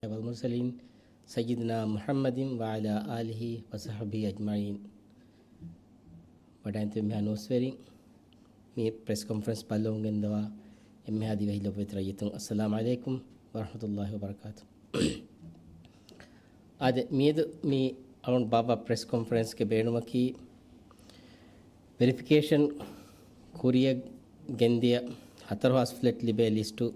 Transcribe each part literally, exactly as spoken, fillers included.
والمرسلين سيدنا محمد وعلى آله وصحبه أجمعين. ވަޑައިންތެ މިހާ ނޫސްވެރިން، މި ޕްރެސް ކޮންފަރެންސް ބައްލަވަމުން ގެންދަވާ އެންމެހާ ދިވެހި ލޮބުވެތި ރައްޔިތުން، އައްސަލާމު ޢަލައިކުމް ވަރަޙްމަތުﷲި ވަބަރަކާތު. އާދެ، މިއަދު މި އަޅުން ބާއްވާ ޕްރެސް ކޮންފަރެންސްގެ ބޭނުމަކީ، ވެރިފިކޭޝަން ކުރިއަށް ގެންދިޔަ ހަތަރު ހާސް ފްލެޓް ލިބޭ ލިސްޓު،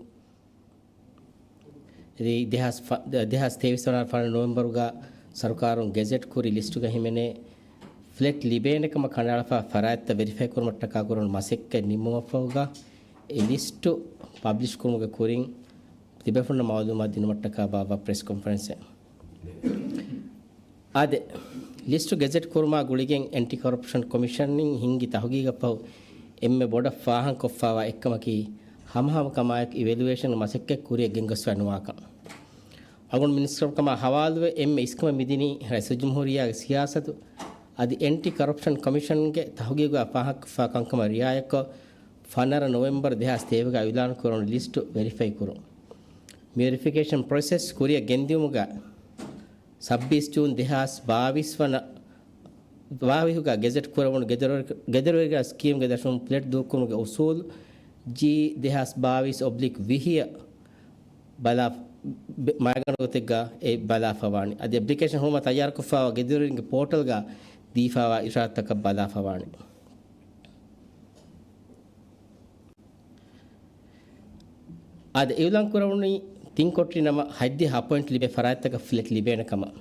އެދި ދެހާސް ފަ-، ދެ-، ދެހާސް ތޭވީސް ވަނަ ފަނަރަ ނޮވެމްބަރުގަ ސަރުކާރުން ގެޒެޓް ކުރި ލިސްޓުގަ ހިމެނޭ ފްލެޓް ލިބޭނެ ކަމަށް ކަނޑައަޅާފަ ފަރާތްތައް ވެރިފައި ކުރުމަށްޓަކާ ކުރުނު މަސައްކަތް ނިމުމަށްފަހުގަ، އެ ލިސްޓު ޕަބްލިޝް ކުރުމުގެ ކުރިން ތިބޭފުޅުންނަށް މައުލޫމާތު ދިނުމަށްޓަކާ ބާއްވާ ޕްރެސް ކޮންފަރެންސެއް. އާދެ، ލިސްޓު ގެޒެޓް ކުރުމާ ގުޅިގެން އެންޓި ކޮރަޕްޝަން ކޮމިޝަންއިން ހިންގި ތަހުގީގަށް ފަހު އެންމެ ބޮޑަށް ފާހަގަކޮށްފާވާ އެއްކަމަކީ، ހަމަހަމަކަމާއެކު އިވެލުއޭޝަން މަސައްކަތް ކުރިއަށް ގެންގޮސްފައި ނުވާކަން. އަޅުގަނޑު މިނިސްޓަރުކަމާ ހަވާލުވެ އެންމެ އިސްކަމެއް މިދިނީ ރައީސުލްޖުމްހޫރިއްޔާގެ ސިޔާސަތު އަދި އެންޓި ކޮރަޕްޝަން ކޮމިޝަންގެ ތަހުގީގުގަ ފާހަގަކޮށްފާ ކަންކަމަށް ރިއާޔަތްކޮށް، ފަނަރަ ނޮވެމްބަރު ދެހާސް ތޭވީސްގަ އިޢުލާނު ކުރުނު ލިސްޓު ވެރިފައި ކުރުން. މި ވެރިފިކޭޝަން ޕްރޮސެސް ކުރިއަށް ގެންދިއުމުގަ ސައްބީސް ޖޫން ދެހާސް ބާވީސް ވަނަ، ބާވީހުގަ ގެޒެޓް ކުރެވުނު ގެދޮރުވެރި-، ގެދޮރުވެރިގެ ސްކީމްގެ ދަށުން ފްލެޓް ދޫކުރުމުގެ އުސޫލު ޖީ ދެހާސް ބާވީސް އޮބްލިކް ވިހިއަށް ބަލާ، ބެ-، މައިގަނޑު ގޮތެއްގަ އެ ބަލާފަވާނެ. އަދި އެޕްލިކޭޝަން ހުޅުމަށް ތައްޔާރުކޮށްފައިވާ ގެދޮރުވެރިންގެ ޕޯޓަލްގަ ދީފައިވާ އިޝާރާތްތަކަށް ބަލާފަވާނެ. އާދެ، އިޢުލާން ކުރެވުނީ ތިން ކޮޓަރި ނަމަ ހަތްދިހަ ހަ ޕޮއިންޓް ލިބޭ ފަރާތްތަކަށް ފްލެޓް ލިބޭނެ ކަމަށް.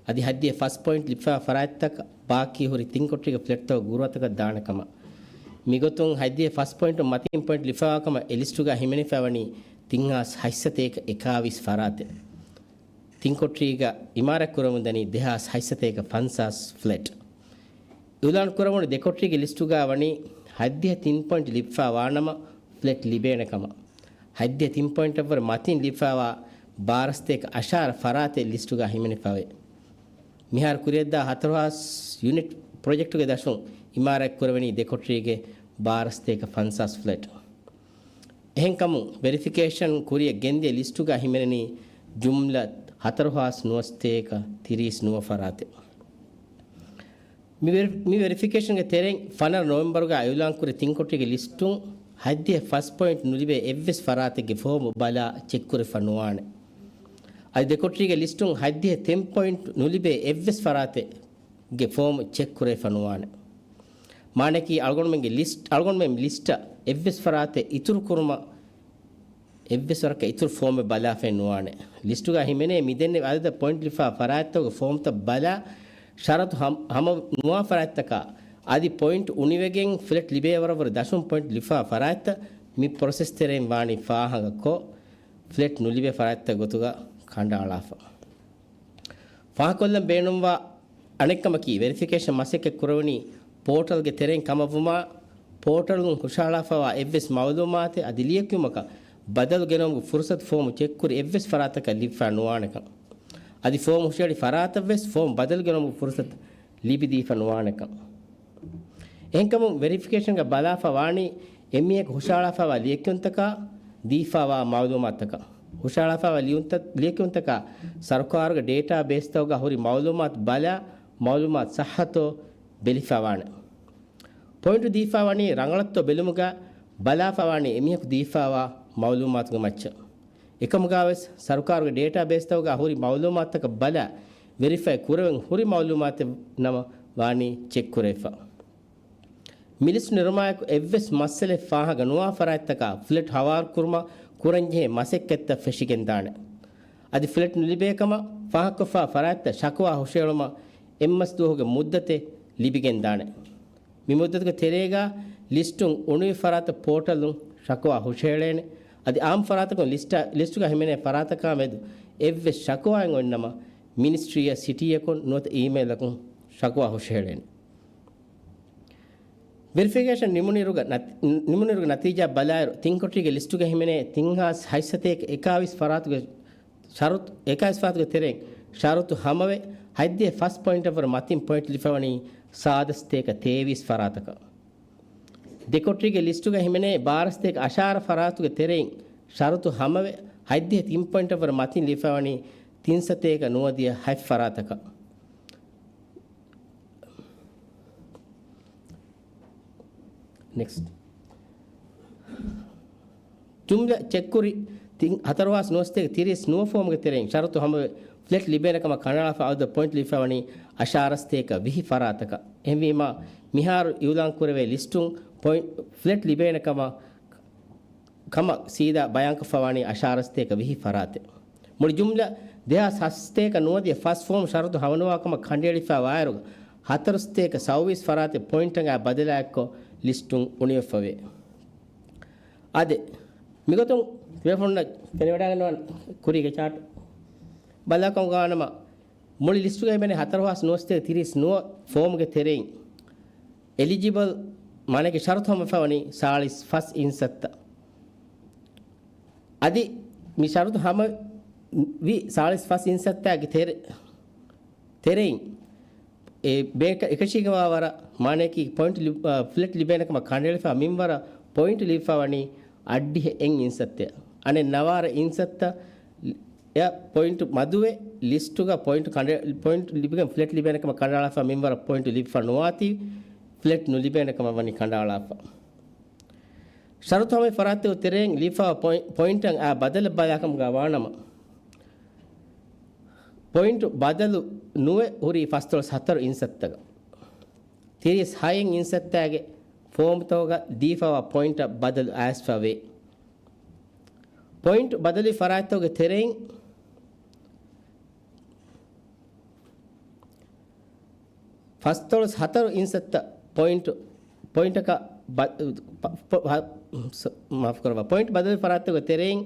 އަދި ހަތްދިހަ ފަސް ޕޮއިންޓް ލިބިފައި ފަރާތްތަކަށް ބާކީ ހުރި ތިން ކޮޓަރީގެ ފްލެޓްތަކުގެ ގުރުއަތަކަށް ދާނެ ކަމަށް. މިގޮތުން ހަތްދިހަ ފަސް ޕޮއިންޓު މަތިން ޕޮއިންޓް ލިބިފައިވާ ކަމަށް އެ ލިސްޓުގަ ހިމެނިފައިވަނީ ތިން ހާސް ހަތްސަތޭކަ އެކާވީސް ފަރާތެއް. ތިން ކޮޓަރީގަ އިމާރާތް ކުރަމުންދަނީ ދެހާސް ހަތްސަތޭކަ ފަންސާސް ފްލެޓް. އިޢުލާން ކުރަމުން ދެ ކޮޓަރީގެ ލިސްޓުގަ ވަނީ ހަތްދިހަ ތިން ޕޮއިންޓް ލިބިފައިވާނަމަ ފްލެޓް ލިބޭނެ ކަމަށް. ހަތްދިހަ ތިން ޕޮއިންޓަށްވުރެ މަތިން ލިބިފައިވާ ބާރަ ސަތޭކަ އަށާރަ ފަރާތެއް ލިސްޓުގަ ހިމެނިފަވޭ. މިހާރު ކުރިއަށްދާ ހަތަރު ހާސް ޔުނިޓް ޕްރޮޖެކްޓުގެ ދަށުން އިމާރާތް ކުރެވެނީ ދެ ކޮޓަރީގެ ބާރަ ސަތޭކަ ފަންސާސް ފްލެޓް. އެހެންކަމުން، ވެރިފިކޭޝަން ކުރިއަށް ގެންދިޔަ ލިސްޓުގަ ހިމެނެނީ ޖުމްލަ ހަތަރު ހާސް ނުވަސަތޭކަ ތިރީސް ނުވަ ފަރާތެއް. މި ވެރި-، މި ވެރިފިކޭޝަންގެ ތެރެއިން ފަނަރަ ނޮވެމްބަރުގަ އިޢުލާންކުރި ތިން ކޮޓަރީގެ ލިސްޓުން ހަތްދިހަ ފަސް ޕޮއިންޓް ނުލިބޭ އެއްވެސް ފަރާތެއްގެ ފޯމު ބަލާ ޗެކްކުރެފަ ނުވާނެ. އަދި ދެ ކޮޓަރީގެ ލިސްޓުން ހަތްދިހަ ތިން ޕޮއިންޓް ނުލިބޭ އެއްވެސް ފަރާތެއް ގެ ފޯމު ޗެކް ކުރެވިފަ ނުވާނެ. މާނައަކީ އަޅުގަނޑުމެންގެ ލިސްޓް، އަޅުގަނޑުމެން ލިސްޓަށް އެއްވެސް ފަރާތެއް އިތުރު ކުރުމަށް އެއްވެސް ވަރަކަށް އިތުރު ފޯމެއް ބަލާފައެއް ނުވާނެ. ލިސްޓުގަ ހިމެނޭ މި ދެންނެވި އަދަދަށް ޕޮއިންޓް ލިބިފާ ފަރާތްތަކުގެ ފޯމްތައް ބަލާ، ޝަރުތު ހަމަ، ހަމަ ނުވާ ފަރާތްތަކާ އަދި ޕޮއިންޓް އުނިވެގެން ފްލެޓް ލިބޭ ވަރަށްވުރެ ދަށުން ޕޮއިންޓް ލިބިފާ ފަރާތްތައް މި ޕްރޮސެސް ތެރެއިން ވާނީ ފާހަގަކޮށް، ފްލެޓް ނުލިބޭ ފަރާތްތައް ގޮތުގަ ކަނޑައަޅާފަ. ފާހަގަކޮށްލަން ބޭނުންވާ އަނެއްކަމަކީ، ވެރިފިކޭޝަން މަސައްކަތް ކުރެވެނީ ޕޯޓަލްގެ ތެރެއިން ކަމަށްވުމާ، ޕޯޓަލުން ހުށަހަޅާފައިވާ އެއްވެސް މައުލޫމާތެއް އަދި ލިޔެކިޔުމަކަށް ބަދަލު ގެނައުމުގެ ފުރުސަތު ފޯމު ޗެކްކުރި އެއްވެސް ފަރާތަކަށް ލިބިފަ ނުވާނެކަން. އަދި ފޯމު ހުށަހެޅި ފަރާތަށްވެސް ފޯމު ބަދަލު ގެނައުމުގެ ފުރުސަތު ލިބިދީފަ ނުވާނެކަން. އެހެންކަމުން، ވެރިފިކޭޝަންގަ ބަލާފަ ވާނީ އެމީހަކު ހުށަހަޅާފައިވާ ލިޔެކިޔުންތަކާ ދީފައިވާ މައުލޫމާތުތަކަށް. ހުށަހަޅާފައިވާ ލިޔުންތަ-، ލިޔެކިޔުންތަކާ ސަރުކާރުގެ ޑޭޓާ ބޭސްތަކުގަ ހުރި މައުލޫމާތު ބަލާ، މައުލޫމާތު ޞައްޙަތޯ ބެލިފައިވާނެ. ޕޮއިންޓު ދީފައިވަނީ ރަނގަޅަށްތޯ ބެލުމުގަ ބަލާފައިވާނީ އެމީހަކު ދީފައިވާ މައުލޫމާތުގެ މައްޗަށް. އެކަމުގަވެސް ސަރުކާރުގެ ޑޭޓާ ބޭސްތަކުގަ ހުރި މައުލޫމާތުތަކަށް ބަލާ، ވެރިފައި ކުރެވެން ހުރި މައުލޫމާތެއް ނަމަ ވާނީ ޗެކް ކުރެވިފަ. މި ލިސްޓް ނެރުމާއެކު އެއްވެސް މައްސަލައެއް ފާހަގަ ނުވާ ފަރާތްތަކާ ފްލެޓް ހަވާރު ކުރުމަށް ކުރަންޖެހޭ މަސައްކަތްތައް ފެށިގެންދާނެ. އަދި ފްލެޓް ނުލިބޭ ކަމަށް ފާހަގަކޮށްފާ ފަރާތްތައް ޝަކުވާ ހުށަހެޅުމަށް އެއްމަސް ދުވަހުގެ މުއްދަތެއް ލިބިގެންދާނެ. މި މުއްދަތުގެ ތެރޭގަ ލިސްޓުން އުނިވި ފަރާތަށް ޕޯޓަލުން ޝަކުވާ ހުށަހެޅޭނެ. އަދި އާއްމު ފަރާތަކުން ލިސްޓަ-، ލިސްޓުގަ ހިމެނޭ ފަރާތަކާ މެދު އެއްވެސް ޝަކުވާއެއް އޮތްނަމަ، މިނިސްޓްރީއަށް، ސިޓީއަކުން ނުވަތަ އީމެއިލަކުން ޝަކުވާ ހުށަހެޅޭނެ. ވެރިފިކޭޝަން ނިމުނުއިރުގަ ނަތި-، ނިމުނުއިރުގެ ނަތީޖާ ބަލާއިރު، ތިން ކޮޓަރީގެ ލިސްޓުގަ ހިމެނޭ ތިން ހާސް ހަތްސަތޭކަ އެކާވީސް ފަރާތުގެ ޝަރުތު، އެކާވީސް ފަރާތުގެ ތެރެއިން ޝަރުތު ހަމަވެ، ހަތްދިހަ ފަސް ޕޮއިންޓަށްވުރެ މަތިން ޕޮއިންޓް ލިބިފަވަނީ ސާދަ ސަތޭކަ ތޭވީސް ފަރާތަކަށް. ދެ ކޮޓަރީގެ ލިސްޓުގަ ހިމެނޭ ބާރަ ސަތޭކަ އަށާރަ ފަރާތުގެ ތެރެއިން ޝަރުތު ހަމަވެ، ހަތްދިހަ ތިން ޕޮއިންޓަށްވުރެ މަތިން ލިބިފަވަނީ ތިން ސަތޭކަ ނުވަދިހަ ހަތް ފަރާތަކަށް. ނެކްސްޓް. ޖުމްލަ ޗެކްކުރި ތިން، ހަތަރު ހާސް ނުވަސަތޭކަ ތިރީސް ނުވަ ފޯމުގެ ތެރެއިން ޝަރުތު ހަމަވެ، ފްލެޓް ލިބޭނެ ކަމަށް ކަނޑައަޅާފަ އަދަދު ޕޮއިންޓް ލިބިފަވަނީ އަށާރަސަތޭކަ ވިހި ފަރާތަކަށް. އެހެންވީމާ، މިހާރު އިއުލާން ކުރެވޭ ލިސްޓުން ޕޮއިންޓް، ފްލެޓް ލިބޭނެ ކަމަށް، ކަމަށް ސީދާ ބަޔާންކޮށްފަވާނީ އަށާރަސަތޭކަ ވިހި ފަރާތެއް. މުޅި ޖުމްލަ ދެހާސް ހަސަތޭކަ ނުވަދިހަ ފަސް ފޯމް ޝަރުތު ހަމަނުވާ ކަމަށް ކަނޑައެޅިފަ ވާއިރު، ހަތަރުސަތޭކަ ސައުވީސް ފަރާތެއް ޕޮއިންޓަށް އައި ބަދަލާއެއްކޮށް ލިސްޓުން އުނިވެފަވޭ. އާދެ، މިގޮތުން ތިބޭފުޅުންނަށް ފެނިވަޑައިގަންނަވާނެ ކުރީގެ ޗާޓް. ބަލާކަމުގަވާނަމަ، މުޅި ލިސްޓުގައި މެނޭ ހަތަރު ހާސް ނުވަސަތޭކަ ތިރީސް ނުވަ ފޯމުގެ ތެރެއިން އެލިޖިބަލް، މާނައަކީ ޝަރުތު ހަމަވެފަވަނީ ސާޅީސް ފަސް އިންސައްތަ. އަދި މި ޝަރުތު ހަމަވި ސާޅީސް ފަސް އިންސައްތާގެ ތެރެ-، ތެރެއިން އެ ބޭކަ-، އެކަށީގެންވާ ވަރަށް، މާނައަކީ ޕޮއިންޓް ލިބ-، އާ، ފްލެޓް ލިބޭނެ ކަމަށް ކަނޑައެޅިފަ މިންވަރަށް ޕޮއިންޓް ލިބިފަވަނީ އަށްޑިހަ އެއް އިންސައްތަ. އަނެއް ނަވާރަ އިންސައްތަ އެ ޕޮއިންޓް މަދުވެ، ލިސްޓުގަ ޕޮއިންޓް ކަނޑ-، ޕޮއިންޓް ލިބިގެން ފްލެޓް ލިބޭނެ ކަމަށް ކަނޑައަޅާފަ މިންވަރަށް ޕޮއިންޓް ލިބިފަ ނުވާތީ، ފްލެޓް ނުލިބޭނެ ކަމަށް ވަނީ ކަނޑައަޅާފަ. ޝަރުތު ހަމަވި ފަރާތްތަކުގެ ތެރެއިން ލިބިފަވާ ޕޮއި-، ޕޮއިންޓަށް އައި ބަދަލެއް ބަލާކަމުގަ ވާނަމަ، ޕޮއިންޓު ބަދަލު ނުވެ ހުރީ ފަސްދޮޅަސް ހަތަރު އިންސައްތަގަ. ތިރީސް ހައެއް އިންސައްތާގެ ފޯމްތަކުގަ ދީފަވާ ޕޮއިންޓަށް ބަދަލު އައިސްފަވޭ. ޕޮއިންޓު ބަދަލުވި ފަރާތްތަކުގެ ތެރެއިން ފަސްދޮޅަސް ހަތަރު އިންސައްތަ ޕޮއިންޓު، ޕޮއިންޓަކަށް ބަ-، ޕ-، ޕ-، ހަ-، ސ-، މާފުކުރައްވާ. ޕޮއިންޓް ބަދަލު ފަރާތްތަކުގެ ތެރެއިން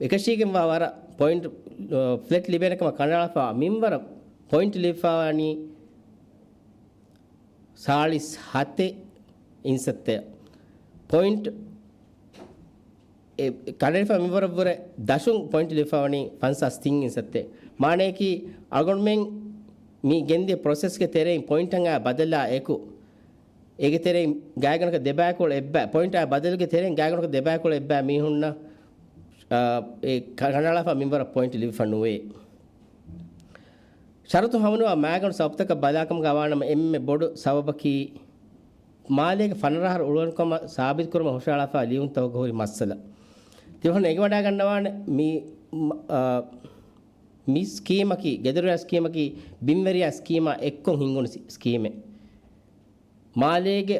އެކަށީގެންވާ ވަރަށް ޕޮއިންޓް، އ، ފްލެޓް ލިބޭނެ ކަމަށް ކަނޑައަޅާފަ މިންވަރަށް ޕޮއިންޓް ލިބިފަވާނީ ސާޅީސް ހަތެއް އިންސައްތަ. ޕޮއިންޓް އެ، ކަނޑައެޅިފަ މިންވަރަށްވުރެ ދަށުން ޕޮއިންޓް ލިބިފަވަނީ ފަންސާސް ތިން އިންސައްތެއް. މާނައަކީ، އަޅުގަނޑުމެން މި ގެންދިޔަ ޕްރޮސެސްގެ ތެރެއިން ޕޮއިންޓަށް އައި ބަދަލާ އެކު، އޭގެ ތެރެއިން ގާތްގަނޑަކަށް ދެބައިކުޅަ އެއްބައި، ޕޮއިންޓް އައި ބަދަލުގެ ތެރެއިން ގާތްގަނޑަކަށް ދެބައިކުޅަ އެއްބައި މީހުންނަށް، އާ، އެ ކަ-، ކަނޑައަޅާފަ މިންވަރަށް ޕޮއިންޓް ލިބިފަ ނުވޭ. ޝަރުތު ހަމަނުވާ މާގަނޑު ސަބަބުތަކަށް ބަލާކަމުގަ ވާނަމަ، އެންމެ ބޮޑު ސަބަބަކީ، މާލޭގެ ފަނަރަ އަހަރު އުޅުނުކަމަށް ސާބިތުކުރުމަށް ހުށަހަޅާފަ ލިޔުންތަކުގަ ހުރި މައްސަލަ. ތިބޭފުޅުން އެނގިވަޑައިގަންނަވާނެ މި، މަ-، އާ، މި ސްކީމަކީ، ގެދޮރުވެރިޔާ ސްކީމަކީ ބިންވެރިޔާ ސްކީމާ އެއްކޮށް ހިންގުނު ސި-، ސްކީމެއް. މާލޭގެ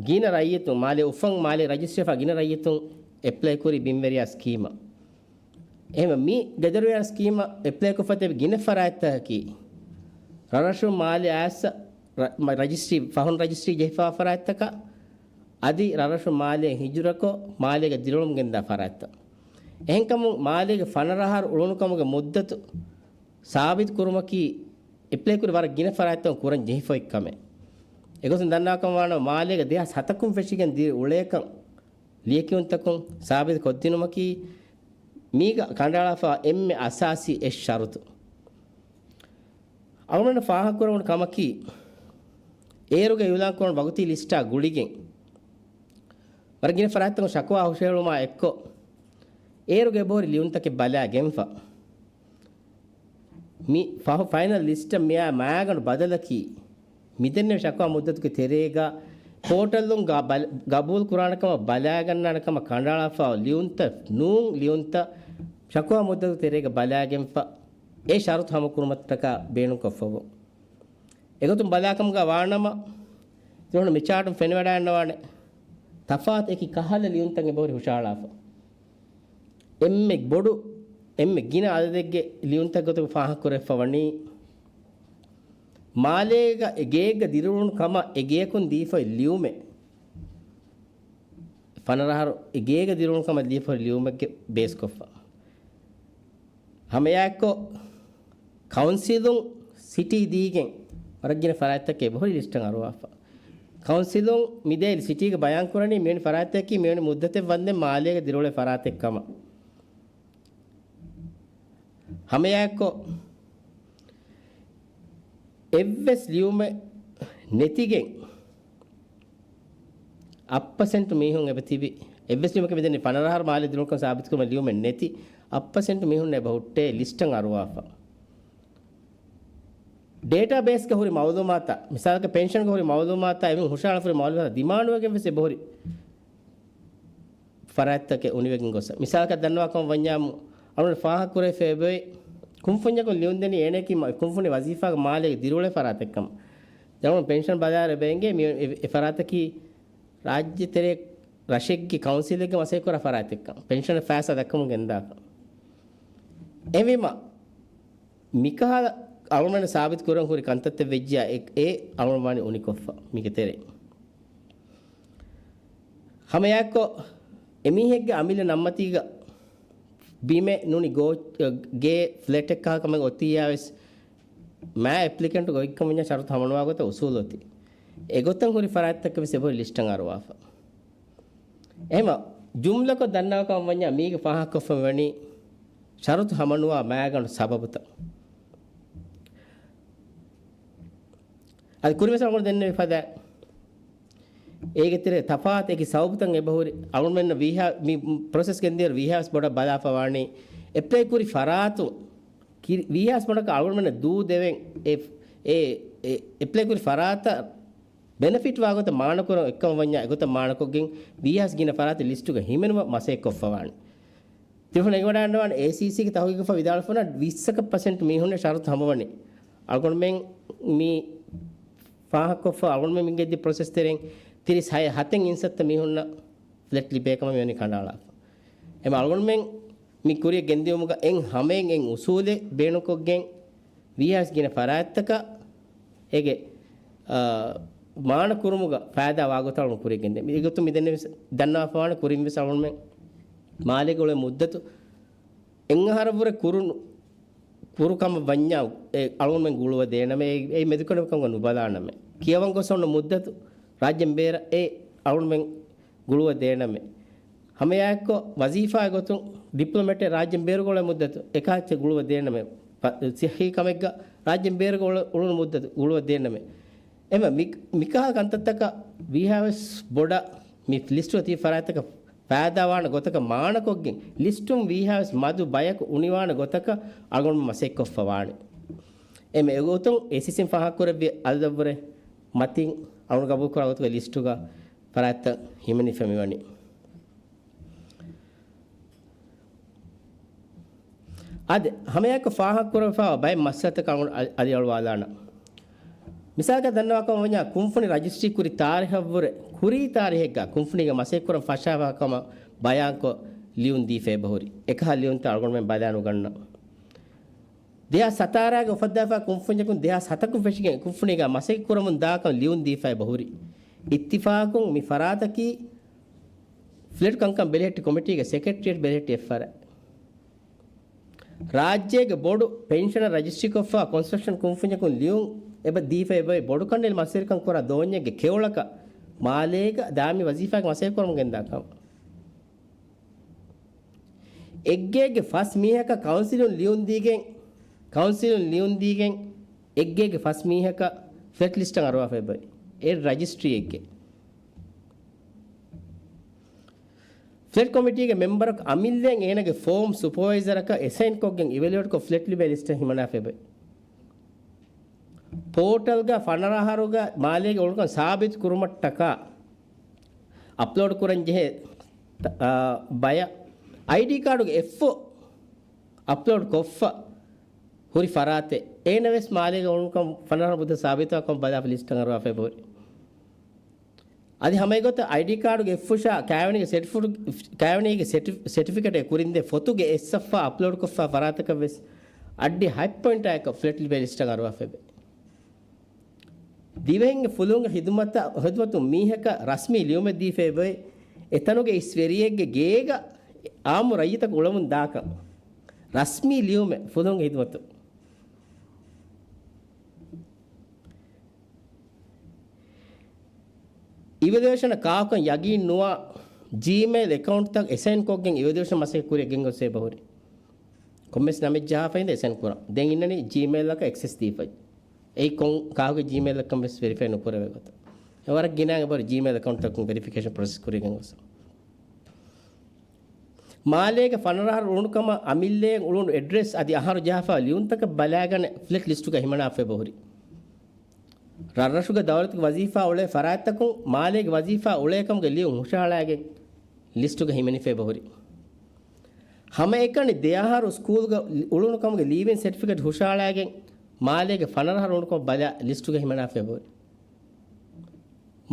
ގިނަ ރައްޔިތުން، މާލޭ އުފަން މާލޭ ރަޖިސްޓްރީފަ ގިނަ ރައްޔިތުން އެޕްލައި ކުރި ބިންވެރިޔާ ސްކީމަށް. އެހެންވެ، މި ގެދޮރުވެރިޔާ ސްކީމަށް އެޕްލައިކޮށްފަ ތިބި ގިނަ ފަރާތްތަކަކީ، ރަށްރަށުން މާލެ އައިސް ރަ-، މަ-، ރަޖިސްޓްރީ، ފަހުން ރަޖިސްޓްރީ ޖެހިފަ ފަރާތްތަކަށް، އަދި ރަށްރަށުން މާލެ ހިޖުރަކޮށް، މާލޭގަ ދިރިއުޅުމުން ގެންދާ ފަރާތްތައް. އެހެންކަމުން، މާލޭގެ ފަނަރަ އަހަރު އުޅުނުކަމުގެ މުއްދަތު ސާބިތު ކުރުމަކީ، އެޕްލައި ކުރި ވަރަށް ގިނަ ފަރާތްތަކުން ކުރަން ޖެހިފައި ކަމެއް. އެގޮތުން ދަންނަވާކަމަށް ވާނަމަ، މާލޭގަ ދެހާސް ހަތަކުން ފެށިގެން ދިރި އުޅޭކަން ލިޔެކިޔުންތަކުން ސާބިތު ކޮށްދިނުމަކީ، މީގަ ކަނޑައަޅާފަ އެންމެ އަސާސީ އެއް ޝަރުތު. އަޅުގަނޑަށް ފާހަގަކުރެވުނު ކަމަކީ، އޭރުގެ އިއުލާންކުރުނު ވަގުތީ ލިސްޓާ ގުޅިގެން، ވަރަށް ގިނަ ފަރާތްތަކުން ޝަކުވާ ހުށަހެޅުމާ އެއްކޮށް، އޭރުގެ އެބަހުރި ލިޔުންތަކެއް ބަލާ ގެންފަ. މި ފަހު ފައިނަލް ލިސްޓަށް މިއާ މާގަނޑު ބަދަލަކީ، މިދެންނެވި ޝަކުވާ މުއްދަތުގެ ތެރޭގަ ޕޯޓަލުން ގަ-، ބަލް-، ގަބޫލު ކުރާނެ ކަމަށް ބަލާގަންނާނެ ކަމަށް ކަނޑައަޅާފަ ލިޔުންތައް ނޫން ލިޔުންތައް ޝަކުވާ މުއްދަތުގެ ތެރޭގަ ބަލާގެންފަ އެ ޝަރުތު ހަމަކުރުމަށްޓަކާ ބޭނުންކޮށްފަވޯ. އެގޮތުން ބަލާކަމުގަ ވާނަމަ، ތިބޭފުޅުން މި ޗާޓުން ފެނިވަޑައިގަންނަވާނެ، ތަފާތު އެކި ކަހަލަ ލިޔުންތައް އެބަހުރި ހުށަހަޅާފަ. އެންމެ ބޮޑު، އެންމެ ގިނަ އަދަދެއްގެ ލިޔުންތައް ގޮތުގަ ފާހަގަކުރެވިފަ ވަނީ، މާލޭގަ އެ ގޭގަ ދިރިއުޅުނު ކަމަށް އެ ގެޔަކުން ދީފައި ލިޔުމެއް. ފަނަރަ އަހަރު އެ ގޭގަ ދިރިއުޅުނު ކަމަށް ލިޔެފަ ލިޔުމެއްގެ ބޭސްކޮށްފަ. ހަމައެއާއެއްކޮށް، ކައުންސިލުން ސިޓީ ދީގެން ވަރަށް ގިނަ ފަރާތްތަކެއް އެބަހުރި ލިސްޓަށް އަރުވާފަ. ކައުންސިލުން މިދޭ ސިޓީގެ ބަޔާންކުރަނީ މިވެނި ފަރާތްތަކަކީ މިވެނި މުއްދަތެއް ވަންދެން މާލޭގަ ދިރިއުޅޭ ފަރާތެއް ކަމަށް. ހަމައެއާއެއްކޮށް، އެއްވެސް ލިޔުމެއް ނެތިގެން، އަށް ޕަސެންޓް މީހުން އެބަ ތިބި، އެއްވެސް ލިޔުމަކަށް މިދެންނެވި ފަނަރަ އަހަރު މާލެ ދިރިއުޅުނުކަން ސާބިތުކުރުމަށް ލިޔުމެއް ނެތި އަށް ޕަސެންޓް މީހުން އެބަ ހުއްޓޭ ލިސްޓަށް އަރުވާފަ. ޑޭޓާ ބޭސްގަ ހުރި މައުލޫމާތާ، މިސާލަކަށް ޕެންޝަންގަ ހުރި މައުލޫމާތާ އެމީހުން ހުށަހަޅާފަ ހުރި މައުލޫމާތާ ދިމާނުވެގެން ވެސް އެބަހުރި ފަރާތްތަކެއް އުނިވެގެން ގޮސް. މިސާލަކަށް ދަންނަވާކަމަށް ވަންޏާ އަޅުގަނޑު ފާހަގަކުރެވިފައި އެބައޮތް ކުންފުންޏަކުން ލިޔުން ދެނީ އޭނައަކީ މަ-، ކުންފުނި ވަޒީފާގެ މާލޭގެ ދިރިއުޅޭ ފަރާތެއްކަމަށް. ދެން އަޅުގަނޑު ޕެންޝަން ބަލާއިރު އެބަ އެނގޭ މި އެ-، އެ ފަރާތަކީ ރާއްޖެ ތެރޭ ރަށެއްގެ ކައުންސިލެއްގެ މަސައްކަތް ކުރާ ފަރާތެއްކަން ޕެންޝަނަށް ފައިސާ ދައްކަމުން ގެންދާކަން. އެހެންވީމަ، މިކަހަލަ އަޅުގަނޑު ސާބިތު ކުރަން ހުރި ކަންތައްތައް ވެއްޖިއްޔާ އެ، އެ އަޅުގަނޑު ވާނީ އުނިކޮށްފަ މީގެ ތެރެއިން. ހަމައެއާއެއްކޮށް، އެމީހެއްގެ އަމިއްލަ ނަންމަތީގަ ބިމެއް ނޫނީ ގޯ-، ގޭ ފްލެޓެއް ކަހަލަ ކަމެއް އޮތިއްޔާ ވެސް، މާ އެޕްލިކެންޓު ގޮތްކަމުންޏާ ޝަރުތު ހަމަނުވާ ގޮތަށް އުސޫލު އޮތީ. އެގޮތަށް ހުރި ފަރާތްތަކެއް ވެސް އެބަހުރި ލިސްޓަށް އަރުވާފަ. އެހެންވީމަ، ޖުމްލަކޮށް ދަންނަވާކަމަށް ވަންޏާ މީގަ ފާހަގަކޮށްފަ މިވަނީ ޝަރުތު ހަމަނުވާ މާގަނޑު ސަބަބުތައް. އަދި ކުރިން ވެސް އަޅުގަނޑު ދެންނެވި ފަދަ އޭގެ ތެރޭ ތަފާތު އެކި ސަބަބުތައް އެބަހުރި އަޅުގަނޑުމެންނަށް ވީހާ-، މި ޕްރޮސެސް ގެންދިޔަ ވީހާވެސް ބޮޑަށް ބަލާފަ ވާނީ އެޕްލައި ކުރި ފަރާތު ކި-، ވީހާވެސް ބޮޑަކަށް އަޅުގަނޑުމެންނަށް ދޫ ދެވެން އެ، އެ، އެ، އެޕްލައި ކުރި ފަރާތަށް ބެނެފިޓް ވާގޮތަށް މާނަކުރަން އެއްކަމަށް ވަންޏާ އެގޮތަށް މާނަކޮށްގެން ވީހާވެސް ގިނަ ފަރާތެއް ލިސްޓުގަ ހިމެނުމަށް މަސައްކަތް ކޮށްފަ ވާނެ. ތިފުނ އެނގިވަޑައިގަންނަވާނެ އޭސީސީގެ ތަހުގީގުފާ ވިދާޅުފަ ވަނީ ވިއްސަކަށް ޕަސެންޓް މީހުންނަށް ޝަރުތު ހަމަވަނީ. އަޅުގަނޑުމެން މި ފާހަގަކޮށްފަ އަޅުގަނޑުމެން މި ގެއްލި ޕްރޮސެސް ތެރެއިން ތިރީސް ހަތެއް އިންސައްތަ މީހުންނަށް ފްލެޓް ލިބޭ ކަމަށް މިވަނީ ކަނޑައަޅާފަ. އެމަ އަޅުގަނޑުމެން މި ކުރިއަށް ގެންދިއުމުގަ އެން ހަމައިން އެން އުސޫލެއް ބޭނުންކޮށްގެން ވީހާވެސް ގިނަ ފަރާތްތަކަށް އޭގެ، އާ، މާނަ ކުރުމުގަ ފައިދާ ވާގޮތަށް އަޅުގަނޑު ކުރިއަށް ގެންދޭ. މި އެގޮތުން މި ދެންނެވި ދަންނަވާފަ ވާނެ ކުރިން ވެސް އަޅުގަނޑުމެން މާލޭގަ އުޅޭ މުއްދަތު އެއް އަހަރަށްވުރެ ކުރު، ކުރު ކަމަށް ވަންޏާ އެ އަޅުގަނޑުމެން ގުޅުވަ ދޭނަމޭ، އެ، އެ މެދުކަނޑި ކަމުގަ ނުބަލާނަމޭ. ކިޔަވަން ގޮސް އޮންނަ މުއްދަތު ރާއްޖެ ބޭރަށް އެ އަޅުގަނޑުމެން ގުޅުވަ ދޭނަމޭ. ހަމައެއާއެއްކޮށް ވަޒީފާގެ ގޮތުން ޑިޕްލޮމެޓެއް ރާއްޖެ ބޭރުގަ އުޅޭ މުއްދަތު އެކަހަލަ ގުޅުވަ ދޭނަމޭ. ފަ-، ސިއްހީ ކަމެއްގަ ރާއްޖެ ބޭރުގަ އުޅު-، އުޅުނު މުއްދަތު ގުޅުވަ ދޭނަމޭ. އެމަ މި-، މިކަހަލަ ކަންތައްތަކަށް ވީހާވެސް ބޮޑަށް މި ލިސްޓުގަ ތިބި ފަރާތްތަކަށް ފައިދާވާނެ ގޮތަކަށް މާނަކޮށްގެން، ލިސްޓުން ވީހާވެސް މަދު ބަޔަކު އުނިވާނެ ގޮތަކަށް އަޅުގަނޑު މަސައްކަތްކޮށްފަ ވާނެ. އެމަ އެގޮތުން އޭސީސީން ފާހަގަކުރެއްވި އަދަދަށްވުރެ މަތިން އަޅުގަނޑު ގަބޫލުކުރާ ގޮތުގެ ލިސްޓުގަ ފަރާތްތައް ހިމެނިފަ މިވަނީ. އަދި ހަމައެއާއެކު ފާހަގަކުރެވިފައިވާ ބައެއް މައްސަލަތަކަށް އަޅު-، އަ-، އަލިއަޅުވާލާނަން. މިސާލަކަށް ދަންނަވާކަމަށް ވަންޏާ ކުންފުނި ރަޖިސްޓްރީ ކުރި ތާރީހަށްވުރެ، ކުރީ ތާރީހެއްގަ ކުންފުނީގަ މަސައްކަތްކުރަން ފަށާފަ ކަމަށް ބަޔާންކޮށް ލިޔުން ދީފަ އެބަހުރި. އެކަހަލަ ލިޔުންތައް އަޅުގަނޑުމެން ބަލާނުގަންނަން. ދެހާސް ހަތާރަގެ އުފައްދާފަ ކުންފުންޏަކުން ދެހާސް ހަތަކުން ފެށިގެން ކުންފުނީގަ މަސައްކަތް ކުރަމުން ދާކަން ލިޔުން ދީފަ އެބަހުރި. އިއްތިފާޤުން މި ފަރާތަކީ ފްލެޓް ކަންކަން ބެލެހެއްޓި ކޮމިޓީގެ ސެކްރެޓަރިއެޓް ބެލެހެއްޓި އެއްފަރާތް. ރާއްޖޭގެ ބޮޑު ޕެންޝަނަށް ރަޖިސްޓްރީކޮށްފަ ކޮންސްޓްރަކްޝަން ކުންފުންޏަކުން ލިޔުން އެބަ ދީފަ އެބައި ބޮޑު ކަނޑައެޅި މަސްވެރިކަން ކުރާ ދޯންޏެއްގެ ކެޔޮޅަކަށް މާލޭގަ ދާއިމީ ވަޒީފާގެ މަސައްކަތް ކުރަމުން ގެންދާ ކަމަށް. އެއްގޭގެ ފަސް މީހަކަށް ކައުންސިލުން ލިޔުން ދީގެން، ކައުންސިލުން ލިޔުން ދީގެން އެއްގޭގެ ފަސް މީހަކަށް ފްލެޓް ލިސްޓަށް އަރުވާފަ އެބައި. އެ ރަޖިސްޓްރީއެއްގެ. ފްލެޓް ކޮމިޓީގެ މެމްބަރަކު އަމިއްލައިން އޭނަގެ ފޯމް ސުޕަވައިޒަރަކަށް އެސައިންކޮށްގެން އިވެލުއޭޓްކޮށް ފްލެޓް ލިބޭ ލިސްޓަށް ހިމަނާފަ އެބައި. ޕޯޓަލްގަ ފަނަރަ އަހަރުގަ މާލޭގެ އުޅުނުކަން ސާބިތު ކުރުމަށްޓަކާ އަޕްލޯޑް ކުރަން ޖެހޭ، އާ، ބަޔަށް އައިޑީ ކާޑުގެ އެއްފޯ އަޕްލޯޑް ކޮށްފަ ހުރި ފަރާތެއް އޭނަ ވެސް މާލޭގަ އުޅުނުކަން ފަނަރަ އަހަރު މުއްދަތު ސާބިތުވާކަމަށް ބަލާފަ ލިސްޓަށް އަރުވާފަ އެބަހުރި. އަދި ހަމަ އެގޮތަށް އައިޑީ ކާޑުގެ އެއްފުށާ ކާވެނީގެ ސެޓިފި-، ކާވެނީގެ ސެޓި-، ސެޓިފިކެޓެއް ކުރިންދޭ ފޮތުގެ އެއްސަފާ އަޕްލޯޑްކޮށްފާ ފަރާތަކަށް ވެސް އައްޑި ހަތް ޕޮއިންޓާއެކު ފްލެޓް ލިބޭ ލިސްޓަށް އަރުވާފައެވެ. ދިވެހިންގެ ފުލުހުންގެ ހިދުމަތަށް، ހިދުމަތުން މީހަކަށް ރަސްމީ ލިޔުމެއް ދީފައެވެ. އެތަނުގެ އިސް ވެރިއެއްގެ ގޭގަ އާއްމު ރައްޔިތަކު އުޅެމުން ދާކަން. ރަސްމީ ލިޔުމެއް ފުލުހުންގެ ހިދުމަތުން. އިވެލުއޭޝަނަށް ކާކުކަން ޔަގީން ނުވާ ޖީމެއިލް އެކައުންޓްތައް އެސައިން ކޮށްގެން އިވެލުއޭޝަން މަސައްކަތް ކުރިއަށް ގެންގޮސް އެބަހުރި. ކޮންމެސް ނަމެއް ޖަހާފައިން އެސައިން ކުރަން. ދެން އިންނަނީ ޖީމެއިލްއަކަށް އެކްސެސް ދީފައި. އެއީ ކޮން ކާކުގެ ޖީމެއިލްއަކަން ވެސް ވެރިފައި ނުކުރެވޭ ގޮތަށް. އެ ވަރަށް ގިނަ އެބަހުރި ޖީމެއިލް އެކައުންޓްތަކުން ވެރިފިކޭޝަން ޕްރޮސެސް ކުރިއަށް ގެންގޮސް. މާލޭގެ ފަނަރަ އަހަރު އުޅުނު ކަމަށް އަމިއްލައިން އުޅުނު އެޑްރެސް އަދި އަހަރު ޖަހާފަ ލިޔުންތަކަށް ބަލާގަނެ ފްލެޓް ލިސްޓުގަ ހިމަނާފަ އެބަހުރި. ރަށްރަށުގެ ދައުލަތުގެ ވަޒީފާ އުޅޭ ފަރާތްތަކުން މާލޭގެ ވަޒީފާ އުޅޭކަމުގެ ލިޔުން ހުށަހަޅާގެން ލިސްޓުގަ ހިމެނިފަ އެބަހުރި. ހަމައެކަނި ދެއަހަރު ސްކޫލްގަ އުޅުނުކަމުގެ ލީވިން ސެޓްފިކެޓް ހުށަހަޅާގެން މާލޭގެ ފަނަރަހަ އުޅުނުކަމަށް ބަލާ ލިސްޓުގަ ހިމަނާފަ އެބަހުރި.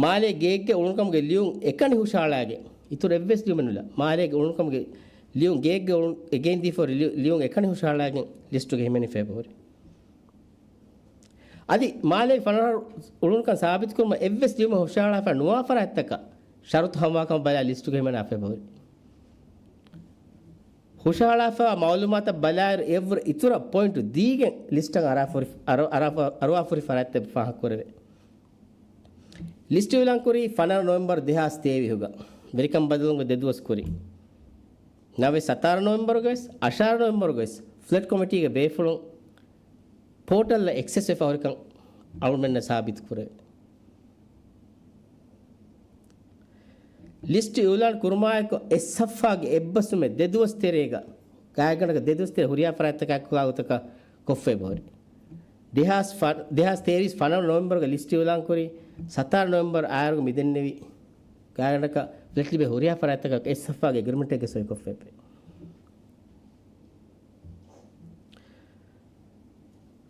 މާލޭ ގޭގެ އުޅުނުކަމުގެ ލިޔުން އެކަނި ހުށަހަޅާގެން، އިތުރު އެއްވެސް ލިޔުމެއް ނުލާ. މާލޭގެ އުޅުނުކަމުގެ ލިޔުން ގޭގެ އުޅުން، އެ ގެއިން ދީފަ ހުރި ލިޔު، ލިޔުން އެކަނި ހުށަހަޅާގެން ލިސްޓުގަ ހިމެނިފަ އެބަހުރި. އަދި މާލޭގެ ފަނަރަހަ އުޅުނުކަން ސާބިތުކުރުމަށް އެއްވެސް ލިޔުމެއް ހުށަހަޅާފަ ނުވާ ފަރާތްތަކަށް ޝަރުތު ހަމަވާކަމަށް ބަލާ ލިސްޓުގަ ހިމަނާފަ އެބަހުރި. ހުށަހަޅާފަ މައުލޫމާތަށް ބަލާއިރު އެއްވުރެ އިތުރަށް ޕޮއިންޓު ދީގެން ލިސްޓަށް އަރާފަ ހުރި، އަރު-، އަރާފަ-، އަރުވާފަ ހުރި ފަރާތްތައް ފާހަގަކުރެވޭ. ލިސްޓް އިއުލާންކުރީ ފަނަރަ ނޮވެމްބަރު ދެހާސް ތޭވީހުގަ. ވެރިކަން ބަދަލުވުމުގެ ދެ ދުވަސް ކުރިން. ނަވެސް ސަތާރަ ނޮވެމްބަރުގަވެސް، އަށާރަ ނޮވެމްބަރުގަވެސް ފްލެޓް ކޮމިޓީގެ ބޭފުޅުން ޕޯޓަލްއަށް އެކްސެސް ވެފަ ހުރިކަން އަޅުމެންނަށް ސާބިތު ކުރެވޭ. ލިސްޓް އިއުލާން ކުރުމާއެކު އެއް ސަފްހާގެ އެއްބަސްވުމެއް ދެ ދުވަސް ތެރޭގަ، ގާތްގަނޑަކަށް ދެ ދުވަސް ތެރޭ ހުރިހާ ފަރާތްތަކާއެކު ގޮތަކަށް ކޮށްފަ އެބަހުރި. ދެހާސް ފަ-، ދެހާސް ތޭވީސް ފަނަރަ ނޮވެމްބަރުގަ ލިސްޓް އިއުލާން ކުރި، ސަތާރަ ނޮވެމްބަރު އާއިރުގަ މިދެންނެވި ގާތްގަނޑަކަށް ފްލެޓް ލިބޭ ހުރިހާ ފަރާތްތަކަށް އެއް ސަފްހާގެ އެގްރިމެންޓެއްގަ ސޮއިކޮށްފައެވެ.